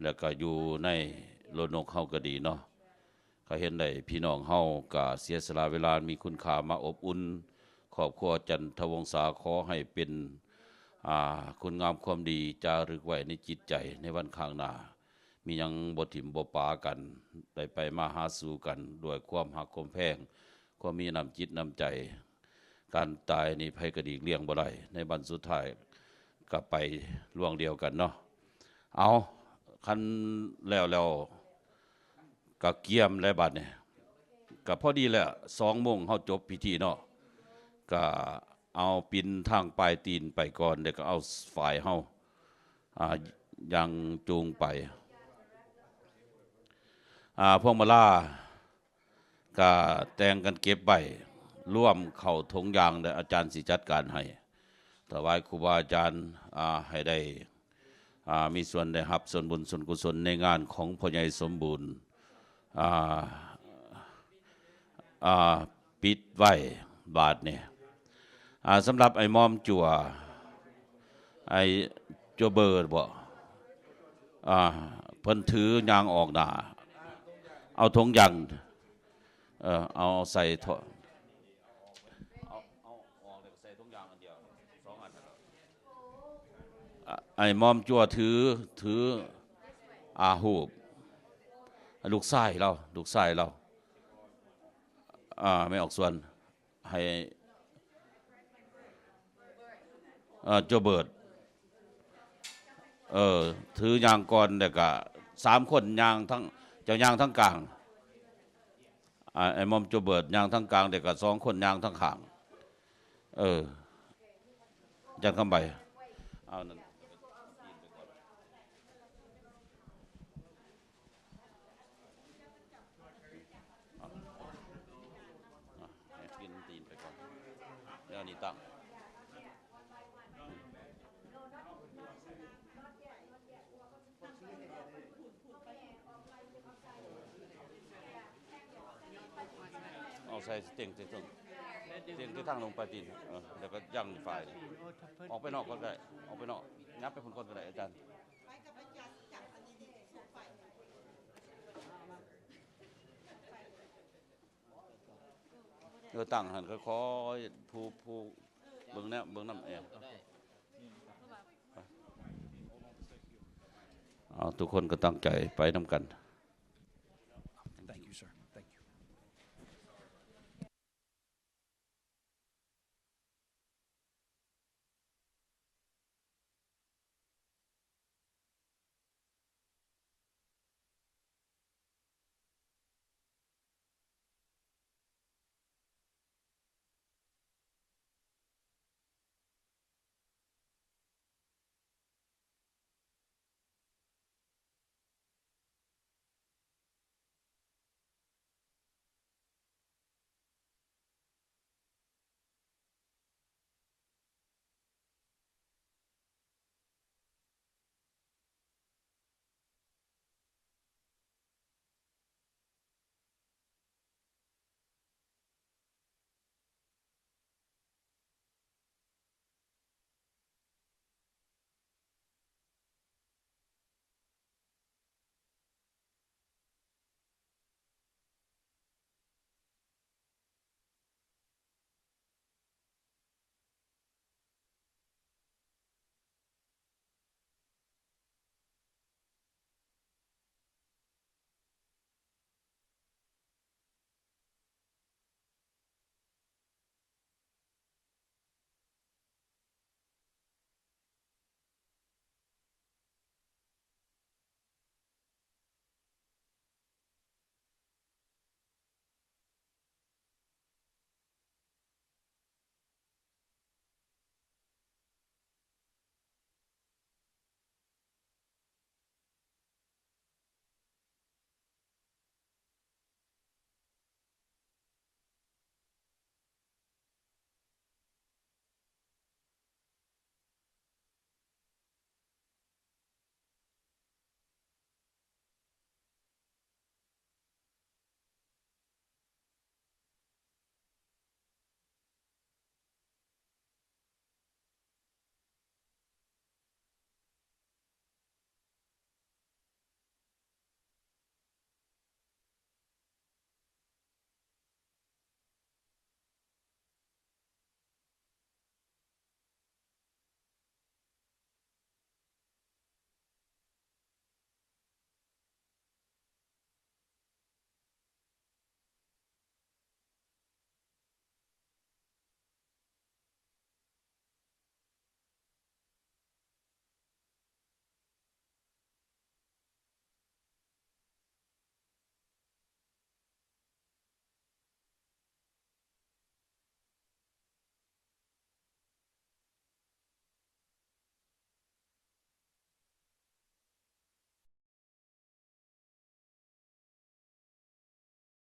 แล้วก็อยู่ในโลกนกเฮาก็ดีเนาะ ก็เห็นได้พี่น้องเฮาก็เสียสละเวลามีคุณค่ามาอบอุ่นครอบครัวจันทวงศา ขอให้เป็น อ่า คุณงามความดีจารึกไว้ในจิตใจในวันข้างหน้า มีหยังบ่ถิ่มบ่ปากัน ได้ไปมาหาสู่กันด้วยความฮักความแพง ความมีน้ำจิตน้ำใจ การตายนี่ไผก็หลีกเลี่ยงบ่ได้ ในวันสุดท้ายก็ไปล่วงเดียวกันเนาะ เอา คันแล้วแล้วก็เกียมแล้วบัดนี้ ก็พอดีแล้ว สองโมงเฮาจบพิธีเนาะ ก็เอาปิ่นทางปลายตีนไปก่อน แล้วก็เอาฝ่ายเฮา อ่า ย่างจูงไป อ่า พวงมาลา ก็แต่งกันเก็บไว้ รวมเข้าถุงยาง และอาจารย์สิจัดการให้ ถวายครูบาอาจารย์ อ่า ให้ได้ อ่า มีส่วนได้รับส่วนบุญส่วนกุศลในงานของพ่อใหญ่สมบูรณ์ อ่า อ่า ปิดไว้บาดนี้ อ่า สำหรับไอ้หม่อมจั่ว ไอ้จั่วเบิดบ่ อ่า เพิ่นถือยางออกหน้า เอาถุงยาง เออ เอาใส่ถ- เอา เอาออกแล้วก็ใส่ถุงยางอันเดียว สองอันนั่นแหละ อ่ะ ไอ้หม่อมจั่วถือ ถือ อ่า ฮูบ ลูกชายเรา ลูกชายเรา อ่า แม่ออกสวน ให้ เอ่อ จั่วเบิด เออ ถือยางก่อน แล้วก็สามคนยางทั้ง เจ้ายางทั้งกลาง อ่า ไอ้หม่อมจั่วเบิดยางทั้งกลาง แล้วก็สองคนยางทั้งข้าง เออ อาจารย์คำใบ เอานั่น อ่ะ อ่ะ ให้กินตีนไปก่อน แล้วอันนี้ตั้ง เอาใส่เต็ง เต็ง เต็ง เต็งที่ทางลงไปตีน เออ แล้วก็ย่างฝ่าย ออกไปนอกก็ได้ ออกไปนอก ยับไปพุ่นก่อนก็ได้อาจารย์ เออ ตั้งหั่นค่อยๆ ผู้ ผู้ เบิ่งแนว เบิ่งนำแอว เอา ทุกคนก็ตั้งใจไปนำกัน